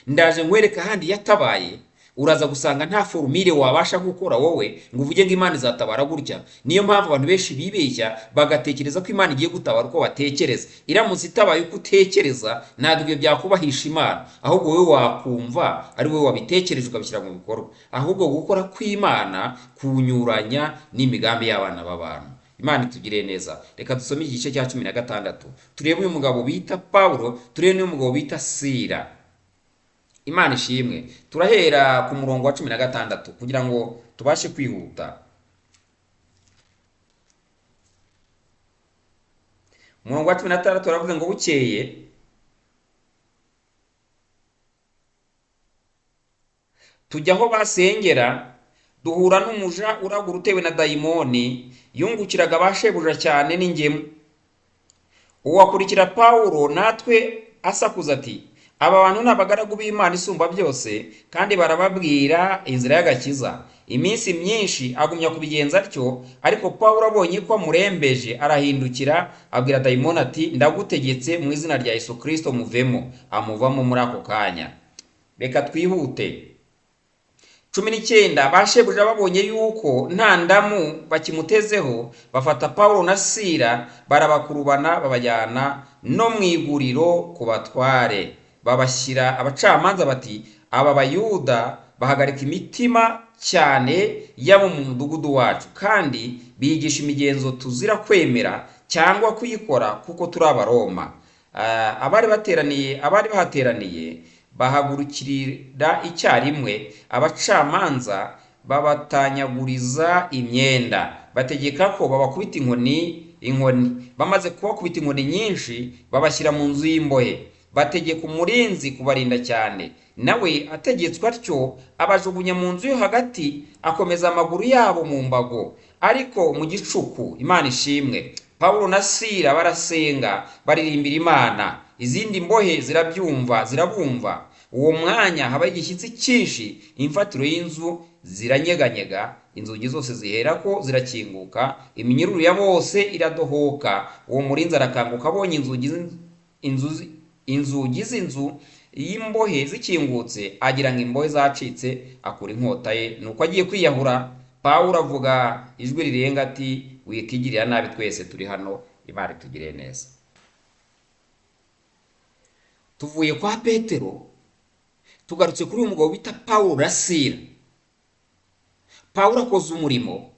ndaje nkwereka ahandi yatabaye, uraza gusanga nta formule wabasha gukora wowe ngo uvuge ngo Imana izatabara gutya. Niyo mpamvu abantu benshi bibeshya bagatekereza ko Imana igiye gutabara uko batekereza. Iramutse itabaye uko utekereza, ntabwo ibyo byakubahisha Imana, ahubwo wowe wakumva ari wowe wabitekereje ukabishyira mu bikorwa. Ahubwo gukora kw'Imana kunyuranya n'imigambi y'abana b'abantu. Imana itugire neza. Reka dusome igice cya 16, turebe uyu mugabo bita Paulo, turebe n'uyu mugabo bita Sila. Imana ishimwe. Turahera ku murongo wa 16 kugira ngo tubashe kwihuta. Umurongo wa 16 aravuga ngo bukeye tujya aho basengera, duhura n'umuja uragura utewe na dayimoni, yungukiraga ba shebuja cyane n'ingemu. Uwakurikira Paulo natwe asakuza ati aba bantu ni abagaragu b'Imana isumba byose, kandi barababwira inzira y'agakiza. Iminsi myinshi agumya kubigenza atyo, ariko Paulo abonye ko amurembeje arahindukira abwira dayimoni ati ndagutegetse mu izina rya Yesu Kristo muvemo. Amuvamo muri ako kanya. Reka twihute. 19 ba shebuja babonye yuko nta ndamu bakimutezeho, bafata Paulo na Sila barabakurubana babajyana no mu iguriro ku batware. Babashyira abacamanza bati aba Bayuda bahagarika imitima cyane yabo mu mudugudu wacu, kandi bigisha imigenzo tuzira kwemera cyangwa kuyikora kuko turi Abaroma. Abari bahateraniye bahagurukirira icyarimwe, abacamanza babatanyaguriza imyenda, bategeka ko babakubita inkoni. Bamaze kubakubita inkoni nyinshi, babashyira mu nzu y'imbohe, bategeka umurinzi kubarinda cyane. Nawe ategetswe atyo abajugunya mu nzu yo hagati, akomeza amaguru yabo mu mbago. Ariko mu gicuku, Imana ishimwe, Paulo na Sila barasenga baririmbira Imana. Izindi mbohe zirabyumva, zirabumva. Uwo mwanya habaye igishyitsi cyinshi, imfatiro y'inzu ziranyeganyega, inzugi zose ziherako zirakinguka, iminyururu ya bose iradohoka. Uwo murinzi arakanguka abonye inzugi z'inzu y'imbohe zikingutse, agira ngo imbohe zacitse, akura inkota ye. Nuko agiye kwiyahura, Pawulo avuga ijwi rirenga ati wikigirira nabi, twese turi hano. Imana itugirire neza. Tuvuye kwa Petero tugarutse kuri uyu mugabo bita Pawulo na Sila. Pawulo akoze umurimo.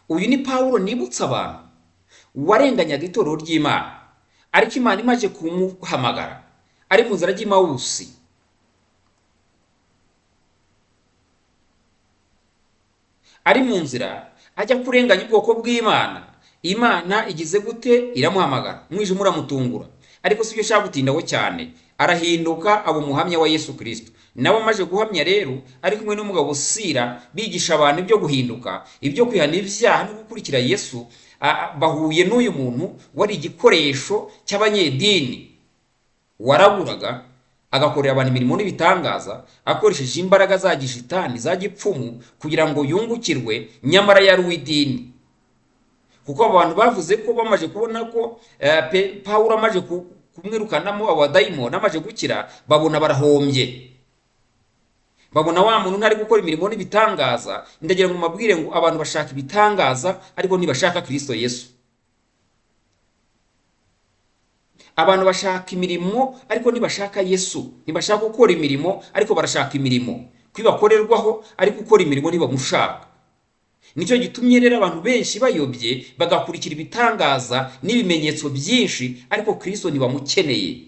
Uyu ni Pawulo nibutsa abantu warenganyaga itorero ry'Imana, ariko Imana imaze kumuhamagara ari mu nzira y'Emawusi, ari mu nzira ajya kurenganya ubwoko bw'Imana, Imana igize gute? Iramuhamagara, umwijima uramutungura. Ariko si byo nshaka gutindaho cyane. Arahinduka aba umuhamya wa Yesu Kristo. Nawe amaze guhamya rero ari kumwe n'umugabo Sila, bigisha abantu ibyo guhinduka, ibyo kwihana ibyaha no gukurikira Yesu. Bahuye n'uyu muntu wari igikoresho cy'abanyedini, waraguraga agakorera abantu imirimo n'ibitangaza akoresheje imbaraga za gishitani za gipfumu kugira ngo yungukirwe, nyamara yari uw'idini. Kuko abantu bavuze ko bamaze kubona ko Pawulo amaze kumwirukanamo abadayimoni, amaze gukira, babona barahombye, babona wa muntu ntari gukora imirimo n'ibitangaza. Ndagira ngo mabwire ngo abantu bashaka ibitangaza ariko ntibashaka Kristo Yesu. Abantu bashaka imirimo ariko ntibashaka Yesu. Ntibashaka gukora imirimo ariko barashaka imirimo kwibakorerwaho, ariko gukora imirimo ntibamushaka. Nicyo gitumye rero abantu benshi bayobye bagakurikira ibitangaza n'ibimenyetso byinshi, ariko Kristo ntibamukeneye.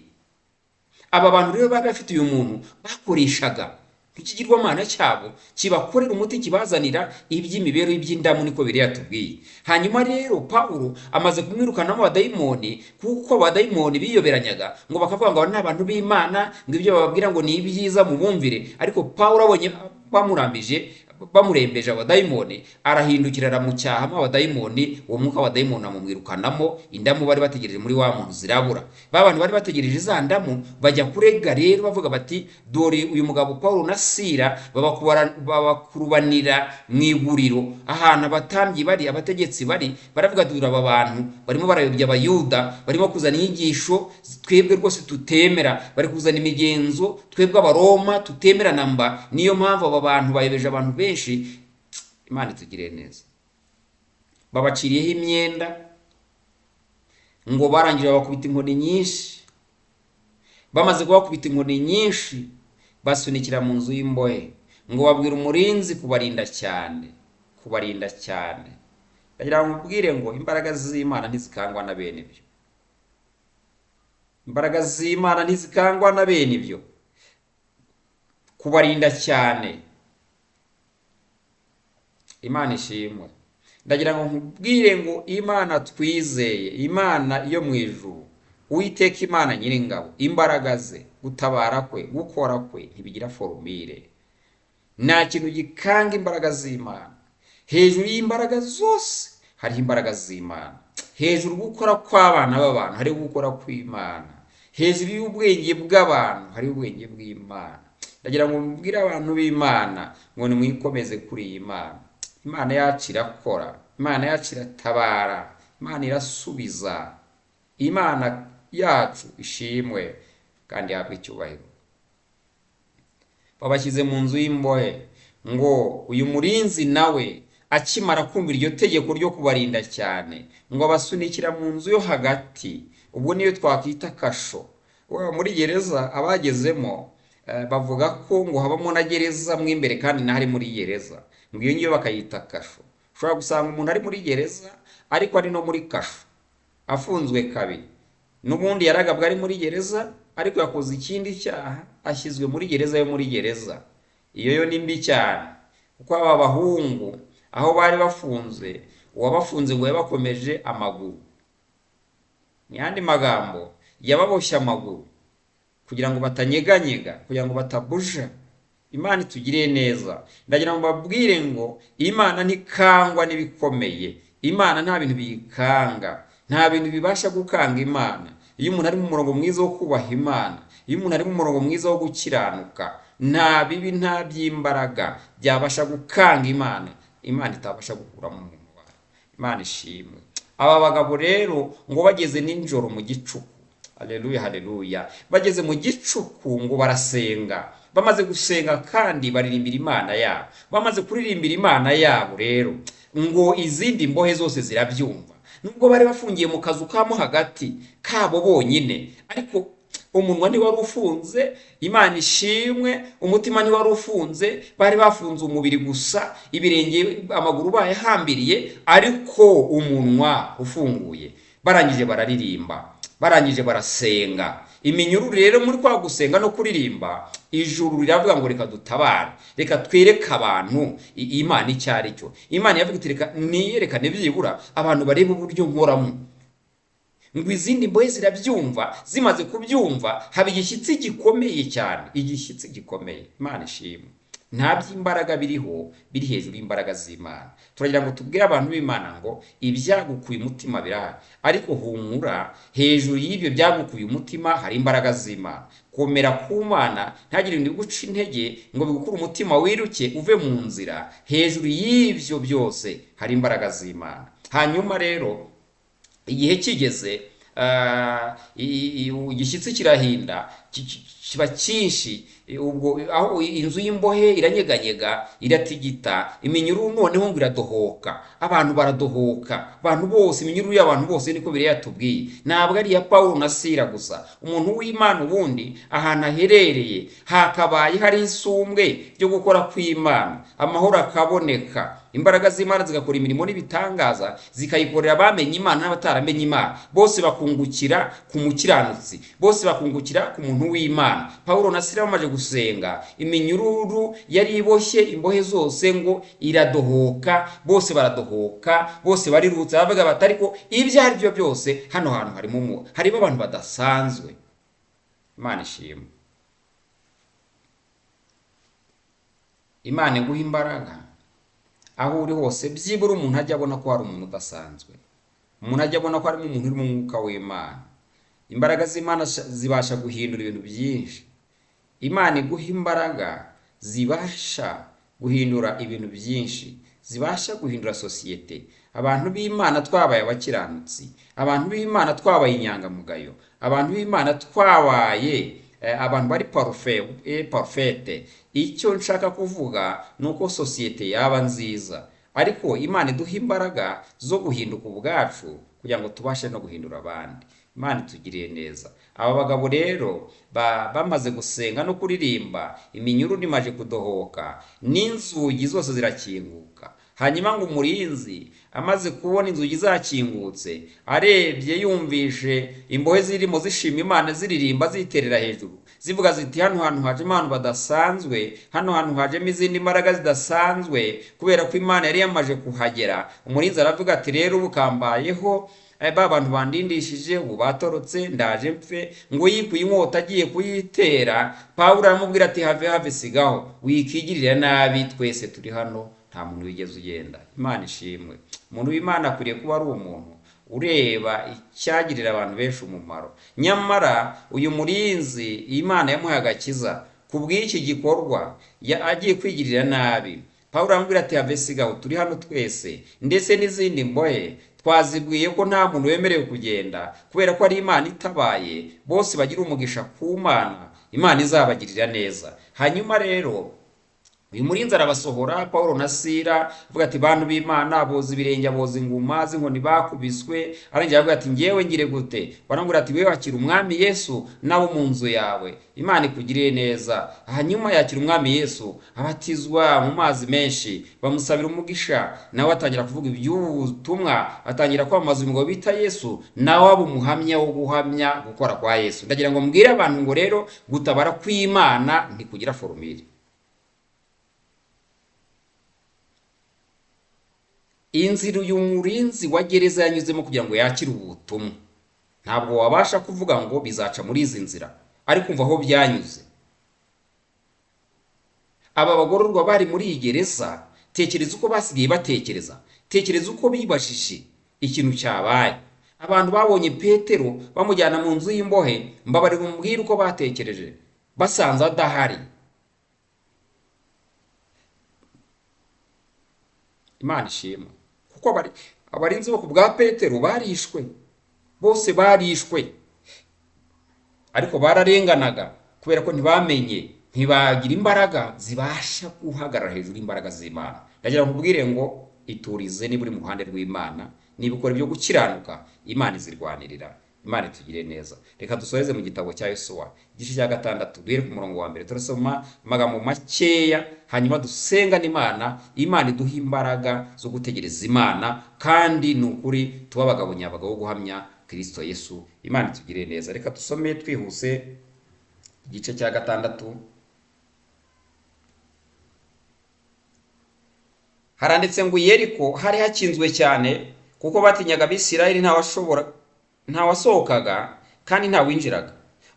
Aba bantu rero bari bafite uyu muntu bakoreshaga nk'ikigirwamana cyabo kibakorera umuti, kibazanira iby'imibereho, iby'indamu, niko Bibiliya yatubwiye. Hanyuma rero Pawulo amaze kumwirukanamo abadayimoni, kuko abadayimoni biyoberanyaga ngo bakavuga ngo ni abantu b'Imana, ngo ibyo bababwira ngo ni ibyiza mubumvire. Ariko Pawulo abonye bamurambije, bamurembeje abadayimoni, arahindukira aramucyahamo abadayimoni. Uwo mwuka w'abadayimoni amumwirukanamo, indamu bari bategereje muri wa muntu zirabura. Ba bantu bari bategereje za ndamu bajya kurega rero, bavuga bati dore uyu mugabo Pawulo na Sila babakurubanira mu iguriro, ahantu abatambyi bari, abategetsi bari, baravuga dore aba bantu barimo barayobya Abayuda, barimo kuzana inyigisho twebwe rwose tutemera, bari kuzana imigenzo twebwe Abaroma tutemera namba. Niyo mpamvu aba bantu bayobeje abantu benshi. Imana itugirire neza. Babaciriyeho imyenda, ngo barangije babakubita inkoni nyinshi. Bamaze kubakubita inkoni nyinshi, basunikira mu nzu y'imbohe, ngo babwira umurinzi kubarinda cyane, kubarinda cyane. Ndagira ngo mubwire ngo imbaraga z'Imana ntizikangwa na bene ibyo. Imbaraga z'Imana ntizikangwa na bene ibyo. Kubarinda cyane. Imana ishimwe. Ndagira ngo nkubwire ngo Imana twizeye, Imana yo mu ijuru, Uwiteka Imana nyiringabo, imbaraga ze, gutabara kwe, gukora kwe ntibigira forumire. Nta kintu gikanga imbaraga z'Imana. Hejuru y'imbaraga zose hariho imbaraga z'Imana. Hejuru gukora kw'abana b'abantu hariho gukora kw'Imana. Hejuru y'ubwenge bw'abantu hariho ubwenge bw'Imana. Ndagira ngo mbwire abantu b'Imana ngo nimwikomeze kuri iyi Mana. Imana yacu irakora, Imana yacu iratabara, Imana irasubiza. Imana yacu ishimwe kandi ihabwe icyubahiro. Babashyize mu nzu y'imbohe, ngo uyu murinzi nawe akimara kumva iryo tegeko ryo kubarinda cyane, ngo abasunikira mu nzu yo hagati, ubwo niyo twakwita kasho. Muri gereza abagezemo bavuga ko ngo habamo na gereza mo imbere kandi n'ahari muri gereza, ngo iyo ngiyo bakayita kasho. Ushobora gusanga umuntu ari muri gereza ariko ari no muri kasho, afunzwe kabiri. N'ubundi yaragabwa ari muri gereza, ariko yakoze ikindi cyaha, ashyizwe muri gereza yo muri gereza. Iyo yo ni mbi cyane, kuko aba bahungu aho bari bafunze, uwabafunze ngo yabakomeje amaguru. Mu yandi magambo, yababoshye amaguru kugira ngo batanyeganyega, kugira ngo batabuja. Imana itugiriye neza. Ndagira ngo mbabwire ngo Imana ntikangwa n'ibikomeye. Imana nta bintu biyikanga, nta bintu bibasha gukanga Imana. Iyo umuntu ari mu murongo mwiza wo kubaha Imana, iyo umuntu ari mu murongo mwiza wo gukiranuka, nta bibi nta by'imbaraga byabasha gukanga Imana, Imana itabasha gukuramo umuntu wayo. Imana ishimwe. Aba bagabo rero ngo bageze nijoro mu gicuku, haleluya haleluya, bageze mu gicuku ngo barasenga. Bamaze gusenga kandi baririmbira Imana yabo. Bamaze kuririmbira Imana yabo rero ngo izindi mbohe zose zirabyumva. Nubwo bari bafungiye mu kazu kamo hagati kabo bonyine, ariko Umunwa ntiwari ufunze, Imana ishimwe, umutima ntiwari ufunze, bari bafunze umubiri gusa, ibirenge amaguru bayahambiriye, ariko umunwa ufunguye. Barangije bararirimba, barangije barasenga. Iminyururu rero muri kwa gusenga no kuririmba, ijuru riravuga ngo reka dutabare, reka twereke abantu Imana icyo ari cyo. Imana yavuga iti reka niyerekane byibura abantu barebe uburyo nkoramo. Ngo izindi mbohe zirabyumva, zimaze kubyumva haba igishyitsi gikomeye cyane, igishyitsi gikomeye. Imana ishimwe. Nta by'imbaraga biriho biri hejuru y'imbaraga z'Imana. Turagira ngo tubwire abantu b'Imana ngo ibyagukuye umutima birahari, ariko humura, hejuru y'ibyo byagukuye umutima hari imbaraga z'Imana. Komera ku Mana, ntagire ibintu biguca intege ngo bigukure umutima wiruke uve mu nzira. Hejuru y'ibyo byose hari imbaraga z'Imana. Hanyuma rero igihe kigeze, igishyitsi kirahinda, kiba cyinshi, ubwo aho inzu y'imbohe iranyeganyega, iratigita, iminyururu noneho ngo iradohoka, abantu baradohoka, abantu bose, iminyururu y'abantu bose niko biri yatubwiye. Ntabwo ari iya Pawulo na Sila gusa. Umuntu w'Imana ubundi ahantu aherereye hakabaye hari isumbwe ryo gukora kw'Imana, amahoro akaboneka, imbaraga z'Imana zigakora imirimo n'ibitangaza, zikayikorera abamenye Imana n'abataramenye Imana, bose bakungukira ku mukiranutsi, bose bakungukira ku muntu w'Imana. Pawulo na Sila bamaze gusenga, iminyururu yari iboshye imbohe zose ngo iradohoka, bose baradohoka, bose barirutse, bavuga bati ariko ibyo ari byo byose hano hantu harimo abantu badasanzwe. Imana ishimwe. Imana iguha imbaraga aho uri hose, byibura umuntu ajya abona ko hari umuntu udasanzwe, umuntu ajya abona ko harimo umuntu uri mu mwuka w'Imana. Imbaraga z'Imana zibasha guhindura ibintu byinshi. Imana iguha imbaraga zibasha guhindura ibintu byinshi, zibasha guhindura sosiyete. Abantu b'Imana twabaye abakiranutsi, abantu b'Imana twabaye inyangamugayo, abantu b'Imana twabaye abantu bari parfait. Icyo nshaka kuvuga ni uko sosiyete yaba nziza, ariko Imana iduha imbaraga zo guhinduka ubwacu kugira ngo tubashe no guhindura abandi. Imana itugiriye neza. Aba bagabo rero bamaze gusenga no kuririmba, iminyururu imaze kudohoka, n'inzugi zose zirakinguka. Hanyuma ngo umurinzi amaze kubona inzugi zakingutse, arebye yumvishe imbohe zirimo zishima Imana, ziririmba ziterera hejuru, zivuga ziti hano hantu hajemo abantu badasanzwe, hano hantu hajemo izindi mbaraga zidasanzwe, kubera ko Imana yari yamaze kuhagera. Umurinzi aravuga ati rero ubu kambayeho, ba bantu bandindishije ubu batorotse, ndaje mpfe. Ngo yikuye inkota agiye kuyitera, Pawulo aramubwira ati have have, sigaho, wikigirira nabi, twese turi hano, nta muntu wigeze ugenda. Imana ishimwe. Umuntu w'Imana akwiriye kuba ari umuntu ureba icyagirira abantu benshi umumaro. Nyamara uyu murinzi Imana yamuhaye agakiza kubw'iki gikorwa, agiye kwigirira nabi. Pawulo aramubwira ati have, sigaho, turi hano twese, ndetse n'izindi mbohe twazibwiye ko nta muntu wemerewe kugenda, kubera ko ari Imana itabaye, bose bagira umugisha ku Mana, Imana izabagirira neza. Hanyuma rero uyu murinzi arabasohora, Pawulo na Sila, avuga ati bantu b'Imana, boza ibirenge, boza inguma z'inkoni bakubiswe. Arangira avuga ati ngewe ngire gute? Baramubwira ati wewe wakira Umwami Yesu nabo mu nzu yawe, Imana ikugiriye neza. Hanyuma yakira Umwami Yesu, abatizwa mu mazi menshi, bamusabira umugisha, nawe atangira kuvuga iby'ubutumwa, atangira kwamamaza umugabo bita Yesu, nawe aba umuhamya wo guhamya gukora kwa Yesu. Ndagira ngo mbwire abantu ngo rero gutabara kw'Imana ntikugira forumire. Inzira uyu murinzi wa gereza yanyuzemo kugira ngo yakire ubutumwa, ntabwo wabasha kuvuga ngo bizaca muri izi nzira, ariko umva aho byanyuze. Aba bagororwa bari muri iyi gereza, tekereza uko basigaye batekereza, tekereza uko bibajije ikintu cyabaye. Abantu babonye Petero bamujyana mu nzu y'imbohe, mbabarira umbwire uko batekereje basanze adahari. Imana ishimwe, kuko abarinzi bo ku bwa Petero barishwe, bose barishwe, ariko bararenganaga kubera ko ntibamenye, ntibagira imbaraga zibasha guhagarara hejuru y'imbaraga z'Imana. Ndagira ngo nkubwire ngo iturize niba uri mu ruhande rw'Imana, niba ukora ibyo gukiranuka, Imana izirwanirira. Imana itugire neza. Reka dusoreze mu gitabo cya Yosuwa igice cya 6, duhere ku murongo wa 1. Turasoma amagambo makeya, hanyuma dusengane Imana. Imana iduhe imbaraga zo gutegereza Imana, kandi ni ukuri tuba abagabo nyabagabo bo guhamya Kristo Yesu. Imana itugire neza. Reka dusome twihuse igice cya 6. Haranditse ngo Yeriko hari hakinzwe cyane, kuko batinyaga Abisirayeli, ntawasohokaga kandi ntawinjiraga.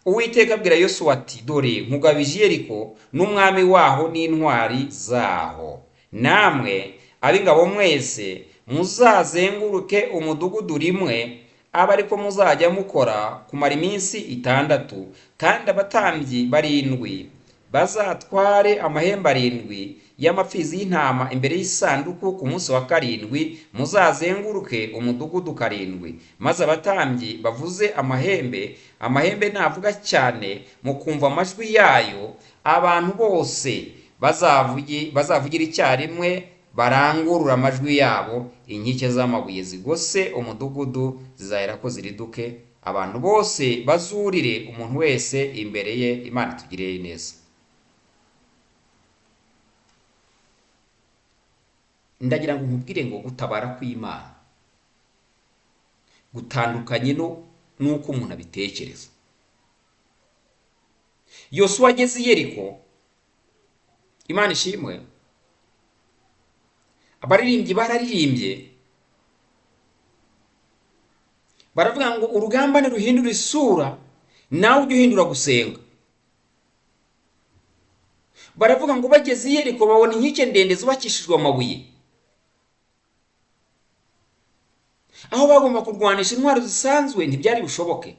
Uwiteka abwira Yosuwa ati, dore nkugabije Yeriko n'umwami waho n'intwari zaho, namwe ab'ingabo mwese muzazenguruke umudugudu rimwe, abe ariko muzajya mukora kumara iminsi 6, kandi abatambyi 7 bazatware amahembe 7 y'amapfizi y'intama imbere y'isanduku ku munsi wa 7, muzazenguruke umudugudu 7, maze abatambyi bavuze amahembe. Amahembe navuga cyane mukumva amajwi yayo, abantu bose bazavugira icyarimwe, barangurura amajwi yabo, inkike z'amabuye zigose umudugudu zizaherako ziriduke, abantu bose bazurire, umuntu wese imbere ye. Imana itugirire neza. Ndagira ngo nkubwire ngo gutabara kw'Imana gutandukanye n'uko umuntu abitekereza. Yosuwa ageze i Yeriko, Imana ishimwe, abaririmbyi bararirimbye baravuga ngo urugamba ntiruhindura isura, nawe ujye uhindura gusenga. Baravuga ngo bageze i Yeriko babona inkike ndende zubakishijwe amabuye, aho bagomba kurwanisha intwaro zisanzwe ntibyari bushoboke.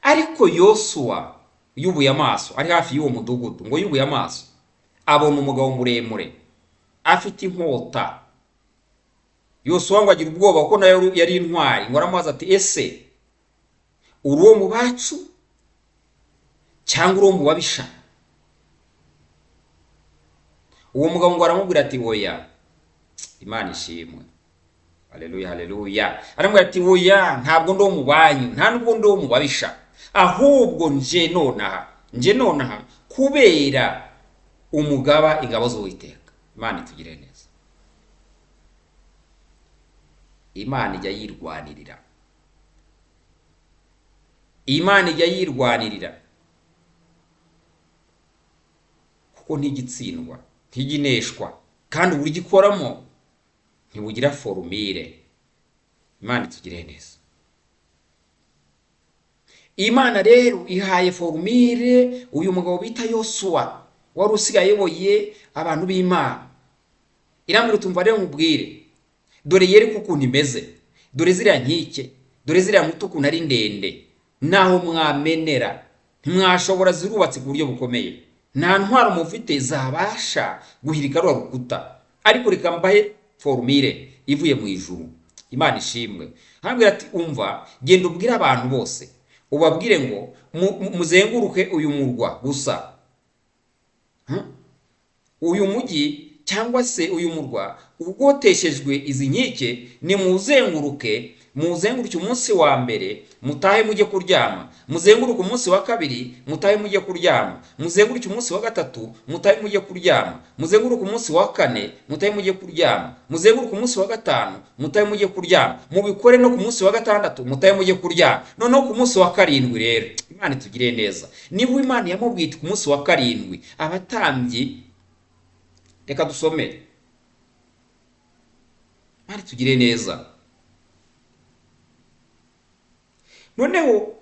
Ariko Yosuwa yubuye amaso, ari hafi y'uwo mudugudu, ngo yubuye amaso abona umugabo muremure afite inkota. Yosuwa ngo agira ubwoba kuko nawe yari intwari, ngo aramubaza ati, ese uri uwo mu bacu cyangwa uri uwo mu babisha? Uwo mugabo ngo aramubwira ati, oya. Imana ishimwe, haleluya, haleluya. Aramubwira ati, oya, ntabwo ndi uwo mu banyu, nta nubwo ndi uwo mu babisha, ahubwo nje nonaha kubera umugaba ingabo z'Uwiteka. Imana itugire neza. Imana ijya yirwanirira, Imana ijya yirwanirira, kuko ntigitsindwa, ntigineshwa, kandi uburyo ikoramo ntibugira forumire. Imana itugire neza. Imana rero ihaye forumire uyu mugabo bita Yosuwa wari usigaye ayoboye abantu b'Imana. Irambwira utumva rero nkubwire, dore Yeriko ukuntu imeze, dore ziriya nkike, dore ziriya nkuta ukuntu ari ndende, naho mwamenera ntimwashobora, zirubatse ku buryo bukomeye, nta ntwaro mufite zabasha guhirika rwa rukuta, ariko reka mbahe forumire ivuye mu ijuru. Imana ishimwe. Arambwira ati, umva, genda ubwire abantu bose, ubabwire ngo muzenguruke uyu murwa gusa, uyu mujyi cyangwa se uyu murwa ugoteshejwe izi nkike, nimuzenguruke, muzenguruke umunsi wa mbere mutahe mujye kuryama, muzenguruke umunsi wa kabiri mutahe mujye kuryama, muzenguruke umunsi wa gatatu mutahe mujye kuryama, muzenguruke umunsi wa kane mutahe mujye kuryama, muzenguruke umunsi wa gatanu mutahe mujye kuryama, mubikore no ku munsi wa gatandatu mutahe mujye kuryama, noneho ku munsi wa 7 rero Imana itugire neza. Niba Imana yamubwiye ku munsi wa 7 abatambyi, reka dusome, Imana itugire neza. Noneho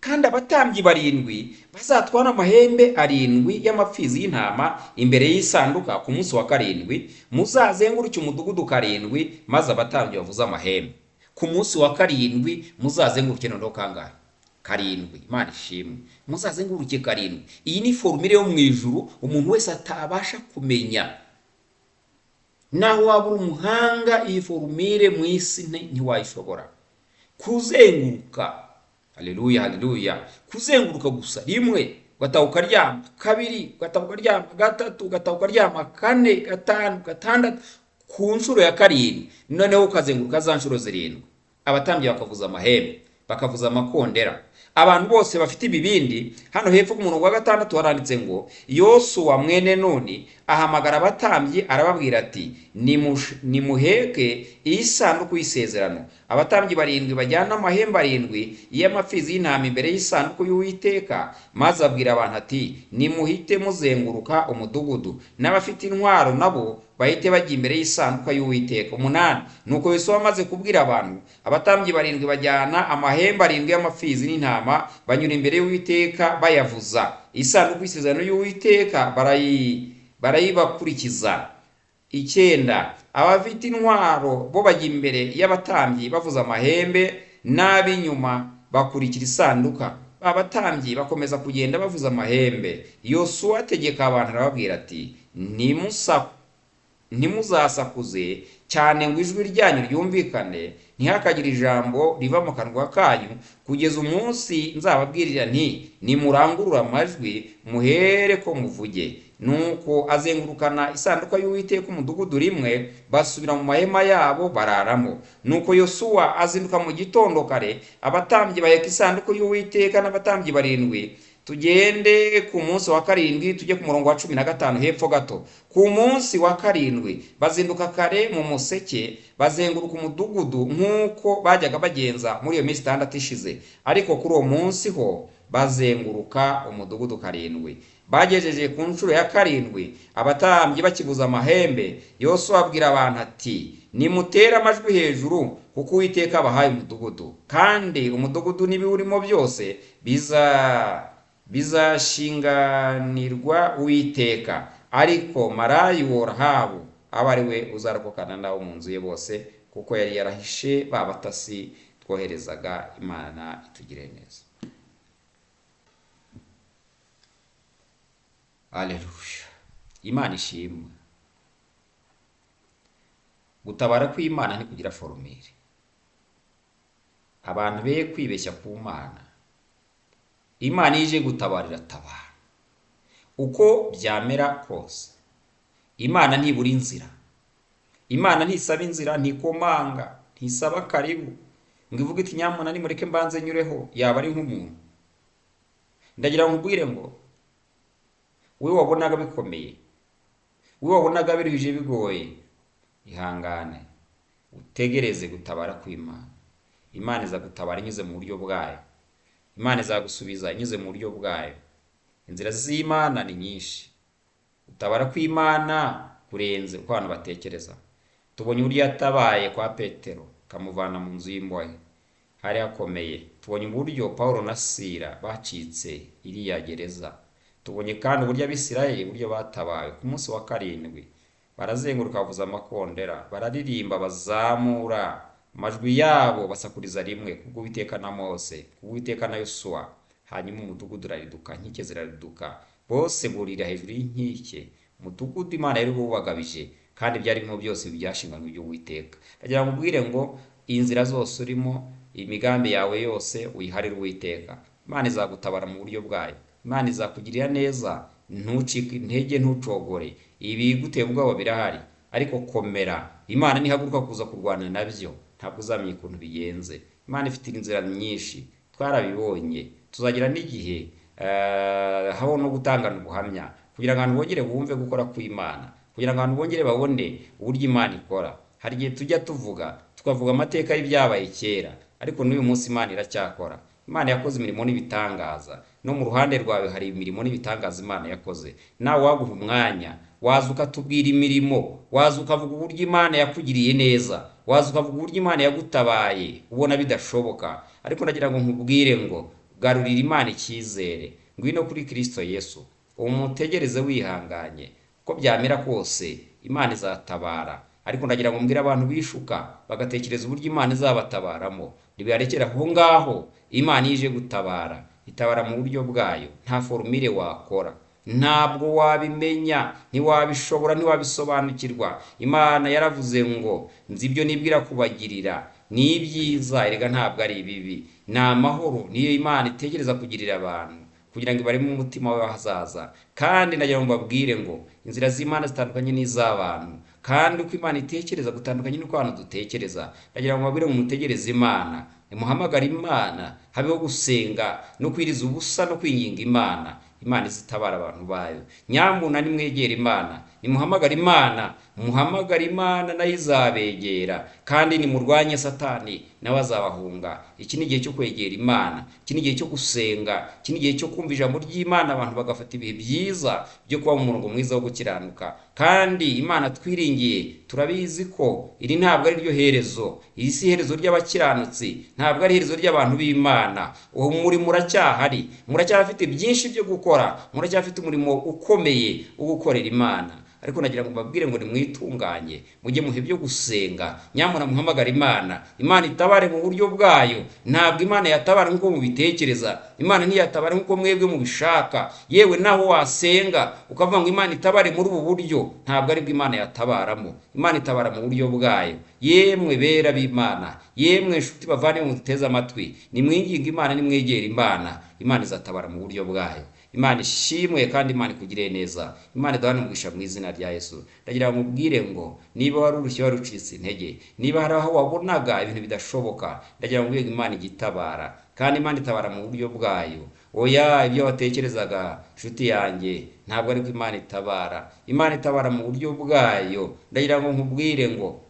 kandi abatambyi 7 bazatwara amahembe 7 y'amapfizi y'intama imbere y'isanduka ku munsi wa 7, muzazenguruke umudugudu 7, maze abatambyi bavuze amahembe. Ku munsi wa 7 muzazenguruke noneho kangahe? 7. Imana ishimwe, muzazenguruke 7. Iyi ni formule yo mu ijuru umuntu wese atabasha kumenya. Naho waba uri umuhanga, iyi formule mu isi ntiwayishobora kuzenguruka. Haleluya, haleluya. Kuzenguruka gusa rimwe, ugataha ukaryama, kabiri ugataha ukaryama, gatatu ugataha ukaryama, kane, gatanu, gatandatu, ku nshuro ya 7, noneho ukazenguruka za nshuro 7. Abatambyi bakavuza amahembe, bakavuza amakondera, abantu bose bafite ibibindi. Hano hepfo ku murongo wa 6 haranditse ngo Yosuwa mwene Nuni ahamagara abatambyi arababwira ati nimuheke iyi sanduku y'isezerano. Abatambyi 7 bajyana amahembe 7 y'amapfizi y'intama imbere y'isanduku y'Uwiteka, maze abwira abantu ati nimuhite muzenguruka umudugudu, n'abafite intwaro nabo bahite bajya imbere y'isanduku y'Uwiteka. 8 Nuko Yosuwa amaze kubwira abantu, abatambyi 7 bajyana amahembe 7 y'amapfizi n'intama, banyura imbere y'Uwiteka bayavuza. Isanduku y'isezerano y'Uwiteka barayibakurikiza. 9 Abafite intwaro bo bajya imbere y'abatambyi bavuza amahembe, n'ab'inyuma bakurikira isanduka. Abatambyi bakomeza kugenda bavuza amahembe. Yosuwa ategeka abantu arababwira ati ntimuzasakuze cyane ngo ijwi ryanyu ryumvikane, ntihakagire ijambo riva mu kanwa kanyu, kugeza umunsi nzababwirira nti nimurangurura amajwi muhere ko muvuge. Nuko azengurukana isanduka y'Uwiteka umudugudu rimwe, basubira mu mahema yabo bararamo. Nuko Yosuwa azinduka mu gitondo kare, abatambyi baheka isanduku y'Uwiteka n'abatambyi 7. Tugende ku munsi wa 7, tujye ku murongo wa 15 hepfo gato. Ku munsi wa 7 bazinduka kare mu museke, bazenguruka umudugudu nk'uko bajyaga bagenza muri iyo minsi 6 ishize, ariko kuri uwo munsi ho bazenguruka umudugudu 7. Bagejeje ku nshuro ya 7 abatambyi bakibuza amahembe, Yosuwa abwira abantu ati nimutere amajwi hejuru, kuko Uwiteka abahaye umudugudu, kandi umudugudu n'ibiwurimo byose bizashinganirwa Uwiteka. Ariko marayi wo Rahabu aba ari we uzarokokana n'abo mu nzu ye bose, kuko yari yarahishe ba batasi twoherezaga. Imana itugire neza. Haleluya. Imana ishimwe. Gutabara kw'Imana ntikugira forumire. Abantu be kwibeshya ku Mana. Imana ije gutabara iratabara uko byamera kose. Imana ntibura inzira. Imana ntisaba inzira, ntikomanga, ntisaba karibu ngo ivuge iti nyamuna nimureke mbanze nyureho, yaba ari nk'umuntu. Ndagira ngo nkubwire ngo wowe wabonaga bikomeye, wowe wabonaga biruhije bigoye, ihangane utegereze gutabara kw'Imana. Imana izagutabara inyuze mu buryo bwayo. Imana izagusubiza inyuze mu buryo bwayo. Inzira z'Imana ni nyinshi. Gutabara kw'Imana kurenze uko abantu batekereza. Tubonye uburyo yatabaye kwa Petero kamuvana mu nzu y'imbohe, hari hakomeye. Tubonye uburyo Paulo na Sila bacitse iriya gereza. Tubonye kandi uburyo Abisirayeli uburyo batabawe ku munsi wa 7, barazenguruka bavuza amakondera, bararirimba, bazamura amajwi yabo basakuriza rimwe kubwo Uwiteka na Mose, kubwo Uwiteka na Yosuwa. Hanyuma umudugudu urariduka, inkike zirariduka, bose burira hejuru y'inkike. Umudugudu Imana yari bubagabije, kandi byari birimo byose byashinganywe iby'Uwiteka. Ndagira ngo ubwire ngo inzira zose urimo, imigambi yawe yose uyiharire Uwiteka. Imana izagutabara mu buryo bwayo. Imana izakugirira neza, ntucike intege, ntucogore. Ibiguteye ubwoba birahari, ariko komera. Imana nihaguruka kuza kurwana nabyo, ntabwo uzamenya ukuntu bigenze. Imana ifite inzira nyinshi, twarabibonye. Tuzagira n'igihe habaho no gutangana ubuhamya, kugira ngo abantu bongere bumve gukora kw'Imana, kugira ngo abantu bongere babone uburyo Imana ikora. Hari igihe tujya tuvuga, tukavuga amateka y'ibyabaye kera, ariko n'uyu munsi Imana iracyakora. Imana yakoze imirimo n'ibitangaza. No mu ruhande rwawe hari imirimo n'ibitangaza Imana yakoze. Nawe waguha umwanya, waza ukatubwira imirimo, waza ukavuga uburyo Imana yakugiriye neza, waza ukavuga uburyo Imana yagutabaye ubona bidashoboka. Ariko ndagira ngo nkubwire ngo garurira Imana icyizere, ngwino kuri Kristo Yesu, umutegereze wihanganye, uko byamera kose Imana izatabara. Ariko ndagira ngo mbwire abantu bishuka bagatekereza uburyo Imana izabatabaramo, ntibibarekere aho ngaho. Imana ije gutabara, itabara mu buryo bwayo. Nta forumire wakora, ntabwo wabimenya, ntiwabishobora, ntiwabisobanukirwa. Imana yaravuze ngo nzi ibyo nibwira kubagirira ni ibyiza, erega ntabwo ari ibibi, ni amahoro. Niyo Imana itekereza kugirira abantu, kugira ngo ibareme umutima w'ahazaza. Kandi ndagira ngo mbabwire ngo inzira z'Imana zitandukanye n'iz'abantu, kandi uko Imana itekereza gutandukanye n'uko abantu dutekereza. Ndagira ngo mbabwire ngo mutegereze Imana, muhamagare Imana, habeho gusenga no kwiriza ubusa no kwinginga Imana. Imana izitabara abantu bayo. Nyamuna nimwegera Imana, nimuhamagare Imana, muhamagare Imana nayo izabegera. Kandi nimurwanye Satani nawe azabahunga. Iki ni igihe cyo kwegera Imana, iki ni igihe cyo gusenga, iki ni igihe cyo kumva ijambo ry'Imana, abantu bagafata ibihe byiza byo kuba mu murongo mwiza wo gukiranuka. Kandi Imana twiringiye turabizi ko iri ntabwo ari ryo herezo, iri si iherezo ry'abakiranutsi, ntabwo ari iherezo ry'abantu b'Imana. Uwo murimo uracyahari, muracyafite byinshi byo gukora, muracyafite umurimo ukomeye wo gukorera Imana. Ariko nagira ngo mbabwire ngo nimwitunganye, mujye muhe byo gusenga, nyamara muhamagare Imana. Imana itabare mu buryo bwayo. Ntabwo Imana yatabara nk'uko mubitekereza, Imana ntiyatabara nk'uko mwebwe mubishaka. Yewe naho wasenga ukavuga ngo Imana itabare muri ubu buryo, ntabwo aribwo Imana yatabaramo. Imana itabara mu buryo bwayo. Yemwe bera b'Imana, yemwe nshuti bavandimwe muduteze amatwi, nimwinginge Imana, nimwegere Imana, Imana izatabara mu buryo bwayo. Imana ishimwe kandi Imana ikugirire neza. Imana iduhane umugisha mu izina rya Yesu. Ndagira ngo mubwire ngo niba wari urushye, wari ucitse intege, niba hari aho wabonaga ibintu bidashoboka, ndagira ngo mubwire ngo Imana igitabara, kandi Imana itabara mu buryo bwayo. Oya, ibyo watekerezaga nshuti yanjye ntabwo ariko Imana itabara. Imana itabara mu buryo bwayo. Ndagira ngo nkubwire ngo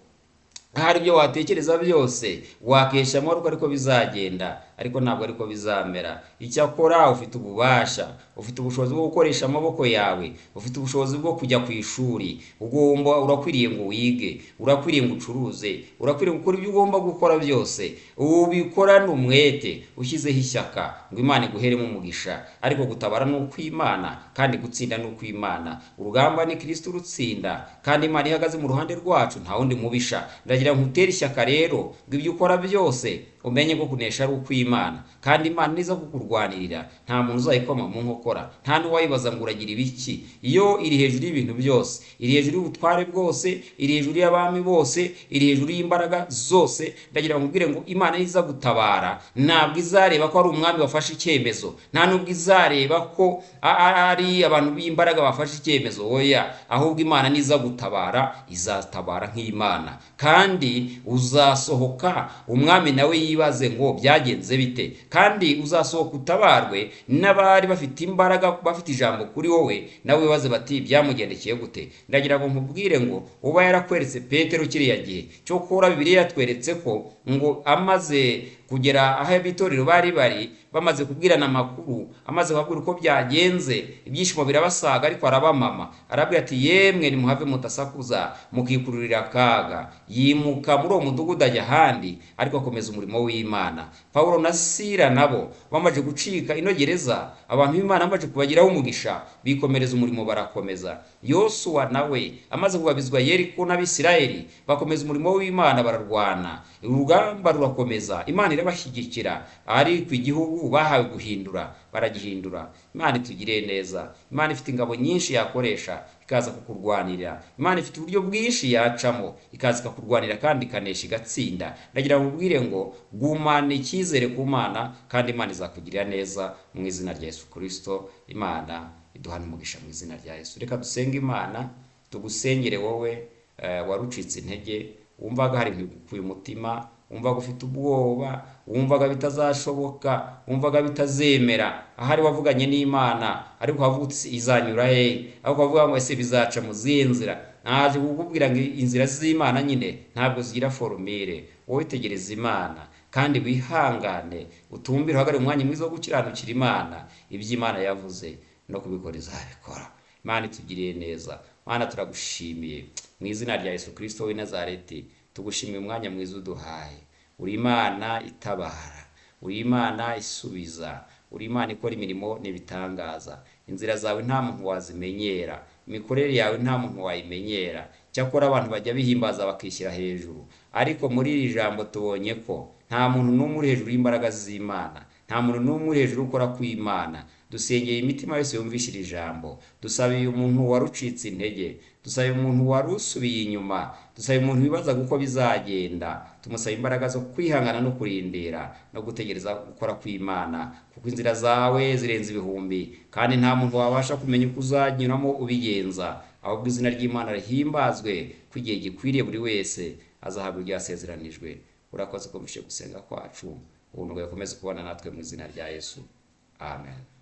hari ibyo watekereza byose wakesha amaboko ariko bizagenda, ariko ntabwo ariko bizamera. Icyakora ufite ububasha, ufite ubushobozi bwo gukoresha amaboko yawe, ufite ubushobozi bwo kujya ku ishuri, ugomba, urakwiriye ngo wige, urakwiriye ngo ucuruze, urakwiriye gukora ibyo ugomba gukora byose, ubikorane umwete, ushyizeho ishyaka ngo Imana iguheremo umugisha. Ariko gutabara ni ukw'Imana, kandi gutsinda ni ukw'Imana. Urugamba ni Kristo urutsinda, kandi Imana ihagaze mu ruhande rwacu, nta wundi mubisha. Ndagira ngo utere ishyaka rero ngo ibyo ukora byose umenye ko kunesha ari ukw'Imana, kandi Imana niza kukurwanirira nta muntu uzayikoma mu nkokora, nta n'uwayibaza ngo uragira ibiki. Iyo iri hejuru y'ibintu byose, iri hejuru y'ubutware bwose, iri hejuru y'abami bose, iri hejuru y'imbaraga zose. Ndagira ngo nkubwire ngo Imana niza gutabara ntabwo izareba ko ari umwami wafashe icyemezo, nta nubwo izareba ko ari abantu b'imbaraga bafashe icyemezo. Oya, ahubwo Imana niza gutabara izatabara nk'Imana, kandi uzasohoka umwami nawe yibaze ngo byagenze bite, kandi uzasohoka utabarwe n'abari bafite imbaraga, bafite ijambo kuri wowe, nawe wibaze bati byamugendekeye gute. Ndagira ngo nkubwire ngo uba yarakweretse Petero kiriya gihe cyokora Bibiliya yatweretse ko ngo amaze kugera aho abitorero bari bari, bamaze kubwirana amakuru, amaze kubabwira uko byagenze, ibyishimo birabasaga, ariko arabamama, arabwira ati yemwe nimuhave mutasakuza mukikururira akaga. Yimuka muri uwo mudugudu ajya ahandi, ariko akomeza umurimo w'Imana. Pawulo na Sila nabo bamaze gucika ino gereza, abantu b'Imana bamaze kubagiraho umugisha, bikomereza umurimo barakomeza. Yosuwa nawe amaze kugabizwa Yeriko n'Abisirayeli, bakomeza umurimo w'Imana, bararwana, urugamba rurakomeza, Imana irabashyigikira, ariko igihugu bahawe guhindura baragihindura. Imana itugirire neza. Imana ifite ingabo nyinshi yakoresha ikaza kukurwanirira. Imana ifite uburyo bwinshi yacamo ikaza ikakurwanira kandi ikanesha igatsinda. Ndagira ngo ubwire ngo gumana icyizere ku Mana, kandi Imana izakugirira neza mu izina rya Yesu Kristo. Imana iduhane umugisha mu izina rya Yesu. Reka dusenge Imana, tugusengere wowe warucitse intege, wumvaga hari ibintu bigukuye umutima, wumvaga ufite ubwoba, wumvaga bitazashoboka, wumvaga bitazemera. Ahari wavuganye n'Imana ariko wavuga uti izanyura he, ariko wavuga ngo ese bizaca mu zihe nzira. Naje kukubwira ngo inzira z'Imana nyine ntabwo zigira forumire. Wowe tegereza Imana kandi wihangane, utumbire, uhagarare umwanya mwiza wo gukiranukira Imana. Ibyo Imana yavuze no kubikora izabikora. Imana itugiriye neza. Mana turagushimiye mu izina rya Yesu Kristo w'i Nazareti, tugushimiye umwanya mwiza uduhaye. Uri Imana itabara, uri Imana isubiza, uri Imana ikora imirimo n'ibitangaza. Inzira zawe nta muntu wazimenyera, imikorere yawe nta muntu wayimenyera. Cyakora abantu bajya bihimbaza bakishyira hejuru, ariko muri iri jambo tubonye ko nta muntu n'umwe uri hejuru y'imbaraga z'Imana, nta muntu n'umwe uri hejuru ukora kw'Imana. Dusengeye imitima yose yumvise iri jambo. Dusabiye umuntu warucitse intege, dusabiye umuntu wari usubiye inyuma, dusabiye umuntu wibazaga uko bizagenda. Tumusaba imbaraga zo kwihangana no kurindira no gutegereza gukora kw'Imana, kuko inzira zawe zirenze ibihumbi, kandi nta muntu wabasha kumenya uko uzanyuramo ubigenza. Ahubwo izina ry'Imana rihimbazwe, ko igihe gikwiriye buri wese azahabwa ibyo yasezeranijwe. Urakoze kumvishe gusenga kwacu, ubuntu bwawe bukomeze kubana natwe mu izina rya Yesu, amen.